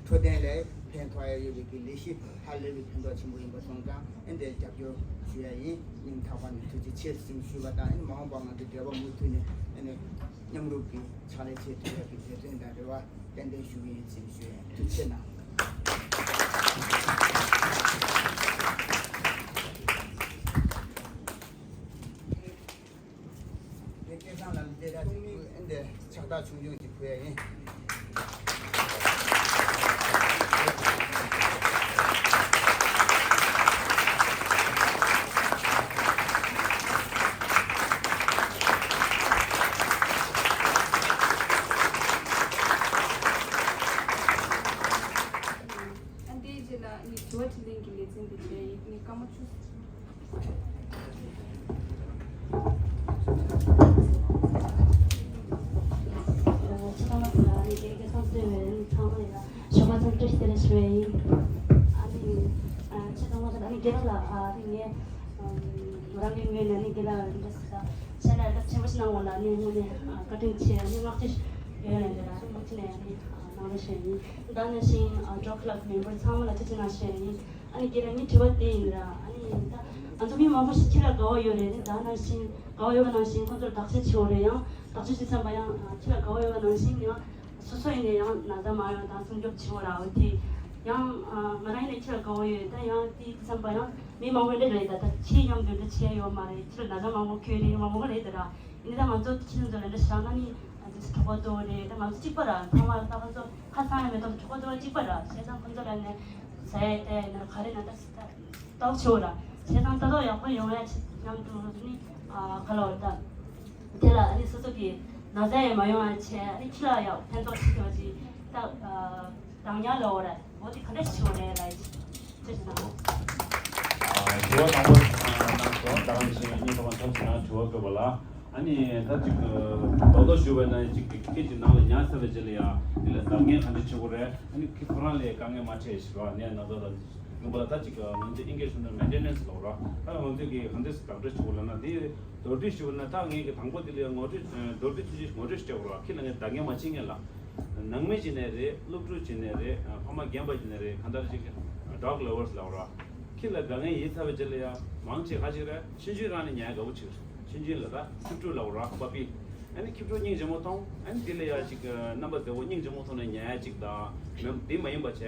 འཕྲོད་བསྟེན་ལ་ཕན་ཐོགས་ཡ་ཡོད་པའི་གི་ལས་གཞི་ཧ་ལས་པའི་ཕན་ཐོགས་ཆེན་པོ་ཡིན་པ་སོང་ཙང་ཨ་ནི་དེ་རྒྱབ་སྐྱོར་ཞུ་ཡ་ཡིན། སྙིང་ཐག་པ་ནས་ཐུགས་རྗེ་ཆེ་ཟེར་ཞུས་པ་དང་། ཨ་ནི་མ་འོངས་པ་ང་ཚོ་འབྲེལ་བ་མུ་མཐུད་ནས་ཨ་ནི་མཉམ་རུབ་ཀྱི་ཕྱག་ལས་བྱེད་ཐུབ་ཡ་གི་འབད་བརྩོན་དང་རེ་བ་ཏན་ཏན་ཞུ་གི་ཡིན་ཟེར་ཞུ་ཡ་ཡིན། ཐུགས་རྗེ་ཆེ་གནང་། དེ་སྐལ་བཟང་ལ་ལས་ར་ཅིག་ཕུལ། ཨེ་འདི་ཕྱག་རྟགས་ཆུང་ཆུང་ཅིག་ཕུལ་ཡ་ཡིན། ཨ་འདིའི་རྗེས་ལ་ནི་དྲི་བ་དྲིས་ལན་གྱི་ལེ་ཚན་འདི་བྱས་ཡིན། ནི་སྐར་མ་བཅུ། ཚང་མ་ལ་ནི་དགེ་རྒན་ཚང་གསོལ་བའི་ཚང་མ་ཡིན་ལ་ཞོགས་པ་ཚང་བཀྲ་ཤིས་བདེ་ལེགས་ཞུ་བའི་ཡིན། ཨ་ནི་ཚང་མ་ལ་ནི་དགེ་རྒན་ལ་ཨ་ནི་ངས་རང་གི་ངོས་ནས་ནི་དགེ་ལ་འདྲ་ས་ཤ་ལ་རྒྱབ་ཆེན་པོ་ཞིག་གནང་བ་ལ་ནི་དངོས་ནས་བཀའ་དྲིན་ཆེ། ནི་བསྔགས་བརྗོད་ཡོད་ལ་འདི་ལ་ནི་མུ་མཐུད་ནས་ནི་གནང་རོགས་ཞུ་ཡིན། ད་ནང་བཞིན་ཨ་ཌོག་ལབ་མེམ་བར་ཚང་མ་ལ་ཐུགས་རྗེ་གནང་ཞུ་ཡིན། ཨ་ནི་དགེ་རྒན་ངའི་དྲི་བ་དེ་ཡིན་ར། ཨ་ནི་ད་ང་ཚོ་མི་མང་པོ་ཞིག་ཁྱི་ལ་དགའ་བོ་ཡོད་རེད། ད་ནང་བཞིན་དགའ་བོ་ཡོད་པ་ནང་བཞིན་ཁོང་ཚོར་བདག་གཅེས་བྱེད་དགོས་རེད། ཡང་བདག་གཅེས་བྱེད་བསམ་པ་ཡང་ཁྱི་ལ་དགའ་བོ་ཡོད་པ་ནང་བཞིན་ཡང་སོ་སོ་ཡིན་ནའི་ཡང་ན་ཚ་མ་ཡོང་དང་སྲུང་སྐྱོབ་བྱེད་དགོས་ར། འོ་དེ་ཡང་ང་རང་ཡིན་ནའི་ཁྱི་ལ་དགའ་བོ་ཡོད། ད་ཡང་དེ་བསམ་པ་ཡང་མི་མང་པོ་འདྲ་རེད། ད་ད་ཁྱི་མཉམ་དུ་འདྲ་བྱས་ཡོད་མ་རེད། ཁྱི་ལ་ན་ཚ་མང་པོ་ཁྱོད་རེད་མང་པོ་རེད་ད་ར། ཡིན་ད་ང་ཚོ་ཁྱི་ཚོ་ལ་འདྲ་བཞག་ན་ནི་འདི་གྲོགས་པོ་ཏོ་རེད། ད་ང་ཚོ་གཅིག་པ་ར། ཚང་མ་ལ་ལྟ་ཁ་ཚོ་ཁ་སང་ཡང་མེད་དོ། གྲོགས་པོ་ཏོ་གཅིག་པ་ར། བྱས་ཙང་ཁོ་ཚོ་ལ་ནི་ཟ་ཡ་ལྟ་ཡ་ན་ག་རེ་ན་ད་ལྟ་ཆོག་ར། བྱས་ཙང་ལྟ་རྟོག་ཡག་པོ་ཡོང་ཡ་ཆེད་མཉམ་དུ་ནི་ག་ལ་བར་ད་དེ་ལ་ནི་སོ་སོ་གི་ན་ཚ་ཡང་མ་ཡོང་ཡ་ཆེད་ནི་ཁྱི་ལ་ཡག་ཕན་ཐོགས་ཆེད་དུ་ཅིག་ད། དང་ཉག་ལ་འོ་ར་འོ་དེ་ག་འདྲ་ཞིག་འོ་རེད་ལ་ཅི་ཅི་ཞིག་ན། དྲི་བ་དང་པོ་གནང་སོང་། ད་ག་ནང་བཞིན་ཉིན་ཐོག་མ་ཐམས་ཅད་ནང་དྲི་བ་བཀོད་པ་ལ། ཨ་ནི་ད་ཅིག་རྡོག་རྡོག་ཞུ་བས་ན་ཅིག་ཁྱེད་ཀྱི་ནང་ལ་ཉག་ཚ་བའི་རྗེས་ལ་ཡ་འདི་ལ་བདག་གཉེར་ག་འདྲ་བྱེད་དགོས་རེད། ཨ་ནི་ཁྱེད་ཁོ་རང་ལ་དཀའ་ངལ་མ་འཕྲད་ཞིག་ར་ནས་ན་ཚ་དང་ཡོང་པ་ལ་ད་ཅིག་ང་ཚོ་ཨིན་སྐད་ཞུ་ན་མེན་ཊེ་ནན་སི་ལབ་ར། ད་ང་ཚོས་ཀྱི་ག་འདྲ་བདག་སྤྲོད་བྱེད་དགོས་ལབ་ན་འདི་མདོར་བསྡུས་ཞུ་བ་ན་ད་ངས་ཀྱི་དང་པོ་འདི་ལ་ངོ་སྤྲོད་མདོར་བསྡུས་ཚུལ་ཞིག་ངོ་སྤྲོད་ཞིག་སྤྲད་དགོས་ར། ཁྱེད་ལ་ངས་བདག་གཉེར་མ་བྱེད་མཁན་ལ། ནང་མི་བྱས་ནས་རེད། སློབ་ཕྲུག་བྱས་ནས་རེད། ཕ་མ་རྒན་པ་བྱས་ནས་རེད། གང་ལྟར་ཅིག་ཌོག་ལ་ཝར་སི་ལབ་ར། ཁྱི་ལ་དགའ་ངེས་ཡིན་ཚར་བའི་རྗེས་ལ་ཡང་མང་ཆེ་ག་ཅིག་རེད། ཆུང་ཆུང་རང་ནས་ཉལ་དགའ་པོ་ཅིག་རེད། ཆུང་ཆུང་ལ་ད་ཕྱུགས་ཕྲུག་ལབ་ར། པ་པི། ཨ་ནི་ཁྱི་ཕྲུག་སྙིང་རྗེ་མོ་མཐོང་། ཨ་ནི་དེ་ལ་ཡང་ཅིག་རྣམ་པ་མཛེས་པོ་སྙིང་རྗེ་མོ་མཐོང་ནས་ཉལ་ཡ་ཅིག་དང་། དེ་མ་ཡིན་པ་བྱས་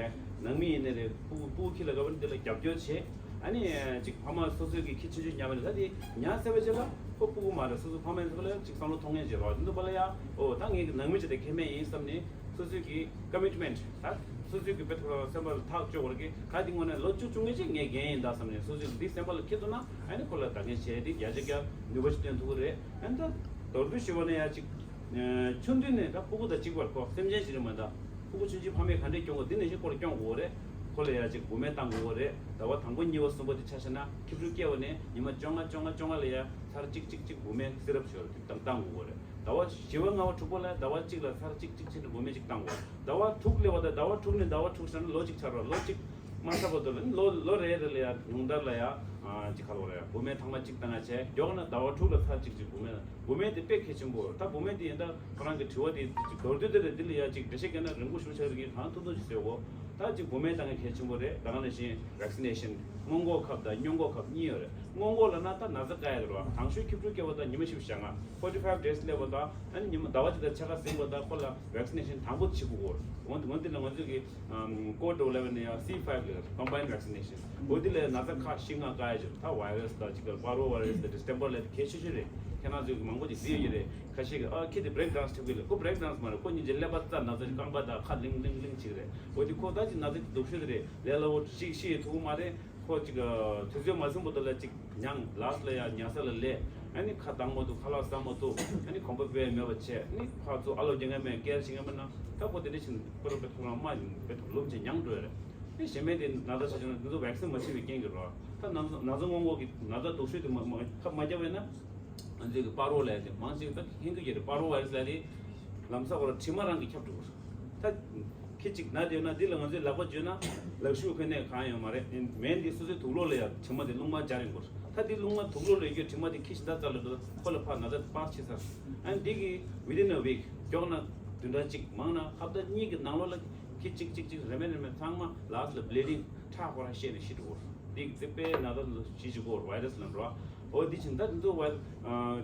ནང་མི་ཡིན་ནས་རེད། སྤུ་གུ་སྤུ་གུ་ཁྱི་ལ་དགའ་བ་ནི་དེ་ལ་རྒྱབ་སྐྱོར་བྱེད། ཨ་ནི་ཅིག་ཕ་མ་སོ་སོའི་གི་ཁྱི་ཆུང་ཆུང་ཉར་བ་ནི་ད་དེ་ཉར་ཚར་བའི་རྗེས་ལ་ཁོ་སྤུ་གུ་མ་རེད། སོ་སོ་ཕ་མ་ཡིན་ཚོ་ལ་ཅིག་བསམ་བློ་གཏོང་མཁན་ཅིག་རེད་བ། དེ་འདུག་པ་ལ་ཡ་ཨོ་ད་ངས་ནང་མི་ཅིག་དེ་ཁེ་ཕན་ཡིན་བསམ་ནས་སོ་སོའི་གི་ཀ་མིཊ་མེན་ཊི་ད་སོ་སོའི་གི་དཔེ་ཐོག་ལ་སེམས་པ་ལ་ཐག་གཅོད་དགོས་རེད། ག་དེ་དངོས་གནས་ལོ་བཅུ་བཅུ་ལྔ་ཅིག་ངས་རྒན་ཡིན་ད་བསམ་ནས་སོ་སོའི་འདི་སེམས་པ་ལ་འཁྱེར་ཐུབ་ན་ཨ་ནི་ཁོ་ལ་ད་ངས་བྱས་དེ་བརྒྱ་ཆ་བརྒྱ་ནུས་པ་ཞིག་བཏོན་ཐུབ་ཀྱི་རེད། ཨ་ནི་ད་མདོར་བསྡུས་ཞུས་པ་ན་ཡ་ཅིག་ཆུང་དུས་ནས་ད་སྤུ་གུ་དང་གཅིག་པར་ཁོ་སེམས་ཅན་ཞིག་རེད་མ་ད། སྤུ་གུ་ཆུང་ཆུང་ཕ་མས་ག་འདྲས་སྐྱོང་དགོས་འདི་ནང་བཞིན་ཁོ་ལ་སྐྱོང་དགོས་རེད། ཁོ་ལ་ཡ་ཅིག་འབུ་སྨན་བཏང་དགོས་རེད། ཟླ་བ་དང་པོ་གཉིས་པ་གསུམ་པ་དེ་ཆ་བཞག་ན་ཁྱི་ཕྲུག་སྐྱེ་བ་ནས་ཉི་མ་བཅོ་ལྔ་བཅོ་ལྔ་བཅོ་ལྔ་ལ་ཡ་ཚར་གཅིག་གཅིག་གཅིག་འབུ་སྨན་སི་རབ་ཞོར་དེ་བཏང་བཏང་དགོས་རེད། ཟླ་བ་བཞི་པ་ལྔ་པ་དྲུག་པ་ལ་ཟླ་བ་གཅིག་ལ་ཚར་གཅིག་གཅིག་བྱས་ནས་འབུ་སྨན་གཅིག་བཏང་དགོས། ཟླ་བ་དྲུག་སླེབས་པ་དང་ཟླ་བ་དྲུག་ནས་ཟླ་བ་དྲུག་བཞག་ན་ལོ་གཅིག་ཆགས་རོགས། ལོ་གཅིག་མ་ཚར་བར་དུ་ལ་ལོ་ལོ་རེ་རེ་ལ་ཡ་ཉུང་མཐར་ལ་ཡ་ཅིག་ཁ་ལོ་རེ་ཡ་འབུ་སྨན་ཐེངས་མ་གཅིག་བཏང་ཡ་བྱས། མགྱོགས་ན་ཟླ་བ་དྲུག་ལ་ཚར་གཅིག་གཅིག་འབུ་སྨན། འབུ་སྨན་དེ་དཔེ་གལ་ཆེན་པོ། ད་འབུ་སྨན་དེ་ཡིན་ད་ཁོ་རང་གི་དྲི་བ་དེ་མདོར་བསྡུས་དེ་ལ་འདི་ལ་ཡ་ཅིག་འགྲེལ་བཤད་བརྒྱབ་ན་རིང་པོ་ཞེ་པོ་ཆགས་ཀྱི་རེད། གང་ཐུབ་ཐུབ་ཅིག་བཟོས་གོ། ད་ཅིག་འབུ་སྨན་བཏང་མཁན་གལ་ཆེན་པོ་རེད། ད་ག་ནང་བཞིན་ཝེག་སི་ནེ་ཤན་སྔོན་འགོག་ཁབ་དང་སྔོན་འགོག་ཁབ་གཉིས་ཡོད་རེད། སྔོན་འགོག་ལབ་ན་ད་ན་ཚ་བཀག་ཡ་རེད་བ། དང་ཤོས་ཁྱི་ཕྲུག་སྐྱེ་བ་དང་ཉི་མ་བཞི་བཅུ་ཞེ་ལྔ་forty five days སླེབས་པ་དང་ཨ་ནི་ཉི་མ་ཟླ་བ་གཅིག་དང་ཕྱེད་ཀ་ཟིན་པ་དང་ཁོ་ལ་ཝེག་སི་ནེ་ཤན་དང་པོ་བྱེད་དགོས་གོ། འོན་ཏེ་འོན་ཏེ་ལ་ང་ཚོས་ཀྱི་ཀོ་ཌི་ཨི་ལེ་ཝན་ནས་ཡང་སི་ཕའིབ་ལབ་ཀོམ་བྷའིན་ཌི་ཝེག་སི་ནེ་ཤན། འོ་དེ་ལས་ན་ཚ་ཁག་བཞི་ལྔ་བཀག་ཡ་ཅིག་ད་བྷའི་ར་སི་དང་ཅིག་པར་བོ་བྷའི་ར་སི་དང་ཌི་སི་ཊེམ་པར་ལབ་དེ་གལ་ཆེ་ཤོས་རེད། ཁྱེད་རང་ཚོས་མང་པོ་ཅིག་བཟི་ཡོད་ཀྱི་རེད། ཁ་ཤས་ཀྱིས་ཨ་ཁྱེད་དེ་བྷི་རེག་དཱན་སི་ཐུབ་ཀྱི་རེད། ཁོ་བྷི་རེག་དཱན་སི་མ་རེད། ཁོ་སྙིང་རྗེ་ཀླད་པ་རྩ་ན་ཚ་རྐང་པ་དང་ཁ་ལིང་ལིང་ལིང་ཅིག་རེད། འོ་དེ་ཁོ་ད་ཅིག་ན་ཚ་སྡུག་ཤོས་དེ་རེད། ལས་སླ་བོ་ཅིག་ཤི་ཡི་ཐུག་མ་རེད། ཁོ་ཅིག་དུས་ཚོད་མ་ཟིན་པ་དེ་ལ་ཅིག་མྱངས། ལཱ་སི་ལ་ཡ་ཉལ་ས་ལ་ལས། ཨ་ནི་ཁ་གདངས་མ་ཐུབ། ཁ་ལག་ཟ་མ་ཐུབ། ཨ་ནི་གོམ་པ་སྤོས་མེད་པ་བྱས། ཨ་ནི་ཕར་ཚུར་ཨ་ལོ་རྒྱག་མཁན་མེད། སྐད་བྱེད་མཁན་མེད་ན། ད་ཁོ་དེ་འདྲ་ཕྱིན་ཁོ་རང་པའི་ཐོག་རང་དམའ་ཡིན་པའི་ཐོག་ལུམ་བྱས་མྱངས་འགྲོ་ཡ་རེད། ཨ་ནི་གཞན་མའི་དེ་ན་ཚ་ཆ་ཆུང་ན་དེ་ཚོ་བེག་སིན་མ་བྱས་པའི་རྐྱེན་གྱིས་རེད། ད་ན་ཚ་ན་ཚ་སྔོན་འགོག་གི་ན་ཚ་སྡུག་ཤོས་དེ་མ་མ་ཁབ་མ་བརྒྱབ་པ་ཡིན་ན། ང་ཚོས་ཀྱི་པར་བོ་ལབ་ཡ་དེ་མང་ཆེ་ད་ཧིན་སྐད་ཀྱི་རེད། པར་བོ་བྷའི་ར་སི་ལབ་ཡ་དེ་ལམ་སང་ཁོ་རང་དྲི་མ་རང་གིས་ཁྱབ་འགྲོ་གི་རེད། ད་ཁྱི་གཅིག་ན་བསྡད་ན་འདི་ལ་ང་ཚོས་ལག་པ་འཇུས་ན་ལག་ཤུགས་ཁོ་ནས་གང་ཡོད་མ་རེད། མེན་འདི་སོ་སོའི་དུག་ལོག་ལ་ཡ་དྲི་མ་དེ་རླུང་མ་སྦྱར་ཡོང་གི་རེད། ད་འདི་རླུང་མ་དུག་ལོག་ལ་ཡོད་རྒྱུ་དྲི་མ་དེ་ཁྱི་གཞན་དག་རྩ་ལ་འགྲོ་ཁོ་ལ་ཕར་ན་ཚ་དེ་པར་ཆེ་ས་རེད། ཨ་ནི་འདི་གི་within a week མགྱོགས་ན་བདུན་ཕྲག་གཅིག་མང་ན་ཧབ་ཏ་གཉིས་ཀྱི་ནང་ལོགས་ལ་ཁྱི་གཅིག་གཅིག་གཅིག་རེ་མེད་རེ་མེད་ཚང་མ་ལགས་ལ་བྷི་ལི་ཌིང་ཁྲག་ཁོ་རང་བཤད་ནས་ཤི་འགྲོ་གི་རེད། འདི་གི་རྩིག་པའི་ན་ཚ་ལ་ཤི་འགྲོ་གི་རེད། བྷའི་ར་སི་ལ་འགྲོ། འོ་འདི་བཞིན་ད་འདི་ཚོ་བ་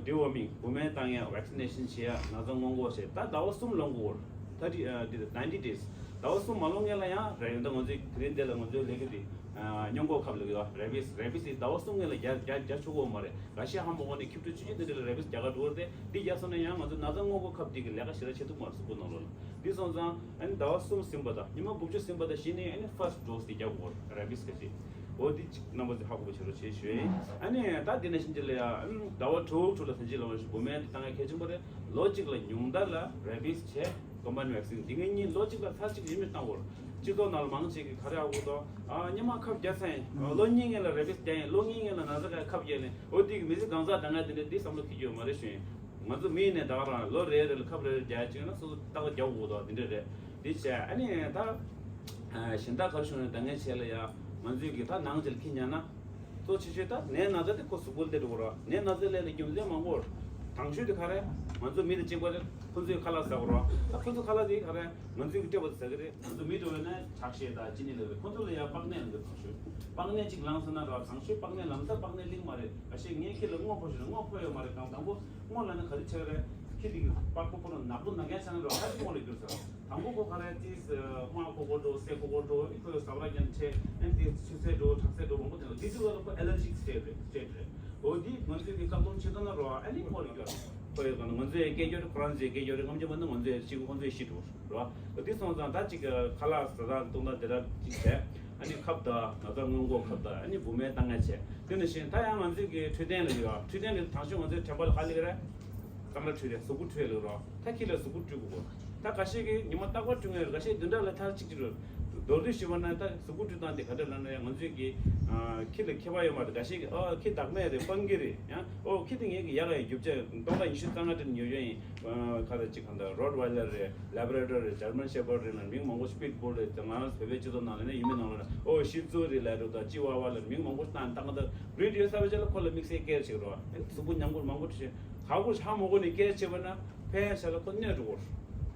ཌི་ཝོར་མིང་བུད་མེད་བཏང་ཡ། ཝེག་སི་ནེ་ཤིན་བྱེད་ཡ། ན་ཚ་སྔོན་འགོག་བྱེད། ད་ཟླ་བ་གསུམ་ལོངས་དགོས་རེད། ད་འདི་འདི་ནའིན་ཊི་ཌེ་ཟླ་བ་གསུམ་མ་ལོངས་སྔོན་ལ་ཡང་རེད། ཡོད་ད་ང་ཚོའི་དེ་རིང་འདི་ལ་ང་ཚོའི་ལས་ཀ་འདི་སྔོན་འགོག་ཁབ་ལ་ཡོད། རེ་བིས་རེ་བིས་ཟླ་བ་གསུམ་སྔོན་ལ་རྒྱག་རྒྱག་རྒྱག་ཆོག་གི་ཡོད་མ་རེད། འགའ་ཤས་ཧ་མ་གོ་ནས་ཁྱི་ཕྲུག་ཆུང་ཆུང་དེ་འདྲ་ལ་རེ་བིས་རྒྱག་ག་འགྲོ་གི་རེད་དེ། འདི་རྒྱག་སོང་ན་ཡང་ང་ཚོ་ན་ཚ་སྔོན་འགོག་ཁབ་འདི་གི་ལས་ཀ་ཞེ་དྲག་བྱེད་ཐུབ་མ་རེད། གཟུགས་པོ་ནང་ལོགས་ལ། འདི་སོང་ཙང་ཨ་ནི་ཟླ་བ་གསུམ་ཟིན་པ་དང་ཉི་མ་དགུ་བཅུ་ཟིན་པ་དང་གཞི་ནས་ཨ་ནི་ཕར་སི་ཊི་ཌོ་སི་དེ་རྒྱག་དགོས་རེད། རེ་བིས་ག་ཅིག་འོ་འདི་གཅིག་རྣམ་པ་ཚོས་ཧ་གོ་བ་བྱེད་རོགས་བྱེད་ཞུ་ཡིན། ཨ་ནི་ད་འདི་ནང་བཞིན་འདི་ལ་ཡང་ཟླ་བ་དྲུག་དྲུག་ལ་ད་ཅི་ལ་བ་ཞིག་བུད་མེད་དེ་བཏང་ཡ་གལ་ཆེན་པོ་རེད། ལོ་གཅིག་ལ་ཉུང་མཐའ་ལ་རེ་བིས་བྱས་ཀོམ་པའིན་ཌི་ཝེག་སིན་འདི་ངེད་གཉིས་ལོ་གཅིག་ལ་ཚར་གཅིག་ཡིན་མིན་བཏང་དགོས་རེད། སྤྱི་ཚོགས་ནང་ལ་མང་ཆེ་གིས་ག་རེ་ཧ་གོ་འདུག་ཨ་སྔོན་མ་ཁབ་བརྒྱབ་ཚར་ཡིན། ལོ་གཉིས་སྔོན་ལ་རེ་བིས་བརྒྱབ་ཡིན། ལོ་གཉིས་སྔོན་ལ་ན་ཚ་ག་ཁབ་བརྒྱབ་ཡིན། འོ་དེ་གི་མི་ཚེ་གང་ཟག་ད་ང་དེ་འདྲ་འདི་བསམ་བློ་འཁྱེར་རྒྱུ་ཡོད་མ་རེད་ཞུ་ཡིན། ང་ཚོ་མི་ཡིན་ནའི་ད་ག་རང་ལོ་རེ་རེ་ལ་ཁབ་རེ་རེ་རྒྱག་ཡ་བྱས་ན་སོ་སོ་ཏག་ཏག་རྒྱག་དགོས་འདུག་དེ་འདྲ་རེད། འདི་བྱས་ཨ་ནི་ད་གཞན་དག་ག་རེ་ཞུ་ན་ད་ངས་བྱས་ལ་ཡ་ང་ཚོས་གི་ད་ནང་ཆེ་ལ་ཁྱི་ཉར་ན། གཙོ་ཆེ་ཤོས་ད་ནད་ན་ཚ་དེ་ཁོ་གཟུགས་པོ་ལ་སླེབས་འགྲོ་གི་རེད། ནད་ན་ཚ་སླེབས་ལ་རྒྱུ་མཚན་མང་པོ་རེད། དང་ཤོས་དེ་ག་རེ། ང་ཚོ་མི་དང་གཅིག་པ་རེད། ཁོ་ཚོས་ཁ་ལག་ཟ་གི་རེད། ད་ཁོ་ཚོ་ཁ་ལག་དེ་ག་རེ། ང་ཚོས་གི་སྤྲད་པ་དེ་ཟ་གི་རེད། ང་ཚོ་མི་འགྲོ་བས་ན་ཁྲག་ཤེད་དང་ཅི་ནི་ལ་རེད། ཁོ་ཚོ་ལ་ཡང་པགས་ནད་ལ་འགོས། དང་ཤོས་པགས་ནད་གཅིག་ལངས་སོང་ན་ར། དང་ཤོས་པགས་ནད་ལངས་ད་པགས་ནད་གླིང་མ་རེད། ཁ་ཤས་ངའི་ཁྱི་ལ་སྔོ་ཕོ་ཞིག་ལ་སྔོ་ཕོ་ཡོད་མ་རེད། གང་དང་པོ་སྔོ་ལ་ནི་ག་རེ་ཆགས་རེད། ཁྱི་དེ་གི་པགས་པ་ཕོ་རུ་ནག་པོ་ནག་རྐྱང་ཆགས་ན་ར་ཧ་ཅང་སྔོ་ལ་འགྱུར་ཟེར། དང་པོ་ཁོ་ག་རེ་ཏིས་དམར་ཁོག་ཁོག་འགྲོ། སེར་ཁོག་ཁོག་འགྲོ། ཨི་ཁོ་ཡོ་ཟ་བ་ར་ཀྱང་ཆེ། ཨན་ཏིས་ཆུ་སེར་འགྲོ། ཁྲག་སེར་འགྲོ། མང་པོ་དེ་ལ་འདི་ཚོ་ལ་ཁོ་ཨེ་ལར་ཇིག་སི་ཊེ་ཊི་རེད། སི་ཊེ་ཊི་རེད། འོ་འདི་ང་ཚོས་ཀྱི་བཀག་སྡོམ་བྱེད་ཐུབ་ན་རོ་ཨ་ནི་སྔོ་ལ་འགྱུར། ཁོ་ཡོ་ག་ན་ང་ཚོས་སྐད་སྐྱོར་ཁོ་རང་ཚོས་སྐད་སྐྱོར་རེད། ངམ་ཆེན་པོ་ན་ང་ཚོས་ཤི་ཁོ་ཚོས་ཤི་འགྲོ་རོ། འོ་འདི་སོང་ཙང་ད་ཅིག་ཁ་ལག་ཟ་སྟངས་གཏོང་སྟངས་དེ་འདྲ་ཅིག་བྱས། ཨ་ནི་ཁབ་དང་ན་ཚ་སྔོན་འགོག་ཁབ་དང་ཨ་ནི་བུད་མེད་བཏང་ཡ་བྱས། དེ་ནང་བཞིན་ད་ཡང་ང་ཚོས་ཀྱི་འཕྲོད་བསྟེན་ལ་ཡོད། འཕྲོད་བསྟེན་ལ་དང་ཤོས་ང་ཚོའི་དྲན་པ་ལ་ག་ལ་ཡོད་རེད། གཙང་སྦྲ་འཕྲོད་བསྟེན། གཟུགས་པོ་འཕྲོད་ལ་རོ། ད་ཁྱི་ལ་གཟུགས་པོ་འཕྲོད་དགོས། ད་ཁ་ཤས་ཀྱིས་ཉི་མ་རྟག་པར་འཕྲོད་མཁན་རེད། ཁ་ཤས་བདུན་ཕྲག་ལ་ཐེངས་གཅིག་ཅིག་རེད། མདོར་བསྡུས་ཞུས་པ་ན་ད་གཟུགས་པོ་འཕྲོད་སྟངས་དེ་ག་འདྲ་ལབ་ན་ཡང་ང་ཚོས་ཀྱི་ཁྱི་ལ་ཁྱད་པར་ཡོད་མ་རེད། ཁ་ཤས་ཀྱིས་ཨ་ཁྱི་བདག་མེད་རེད། སྤང་གི་རེད། ཡང་ཨོ་ཁྱི་དེ་ངེད་ཀྱི་ཡག་ག་ཡོད། རྒྱུ་ཆ་སྟོང་ཕྲག་ཉི་ཤུ་རྩ་ལྔ་སྤྲད་ནས་ཉོ་རྒྱུ་ཡིན། ཁ་ད་ཅིག་གང་ལྟར་རོ་ཊི་ཝའི་ལར་རེད། ལེབ་ར་ཌོར་རེད། ཇར་མན་ཤེ་ཕར་ཌི་རེད། ལ་མིང་མང་པོ་ཞིག་པིཊ་བུལ་རེད། ང་རང་བོད་པའི་སྤྱི་ཚོགས་ནང་ལ་ནས་ཡུལ་མི་ནང་ལ་ནས་ཨོ་ཤི་ཙུ་རེད་ལབ་འདུག་ད་ཅི་ཝ་ཝ་ལ་མིང་མང་པོ་ཞིག་བཏགས་ནས་བཏགས། ད་བྷི་རིཌ་ཡོད་ས་བ་ཅིག་ལ་ཁོ་ལ་དམིགས་བསལ་ཀེར་བྱེད་རོགས། གཟུགས་པོ་ཉམས་མགུར་མང་པོ་བྱེད། ག་གུ་ཧ་མ་གོ་ནས་ཀེར་བྱེད་པ་ན་ཕན་ཆ་ལ་ཁོ་གནོད་འགྲོ་གོ།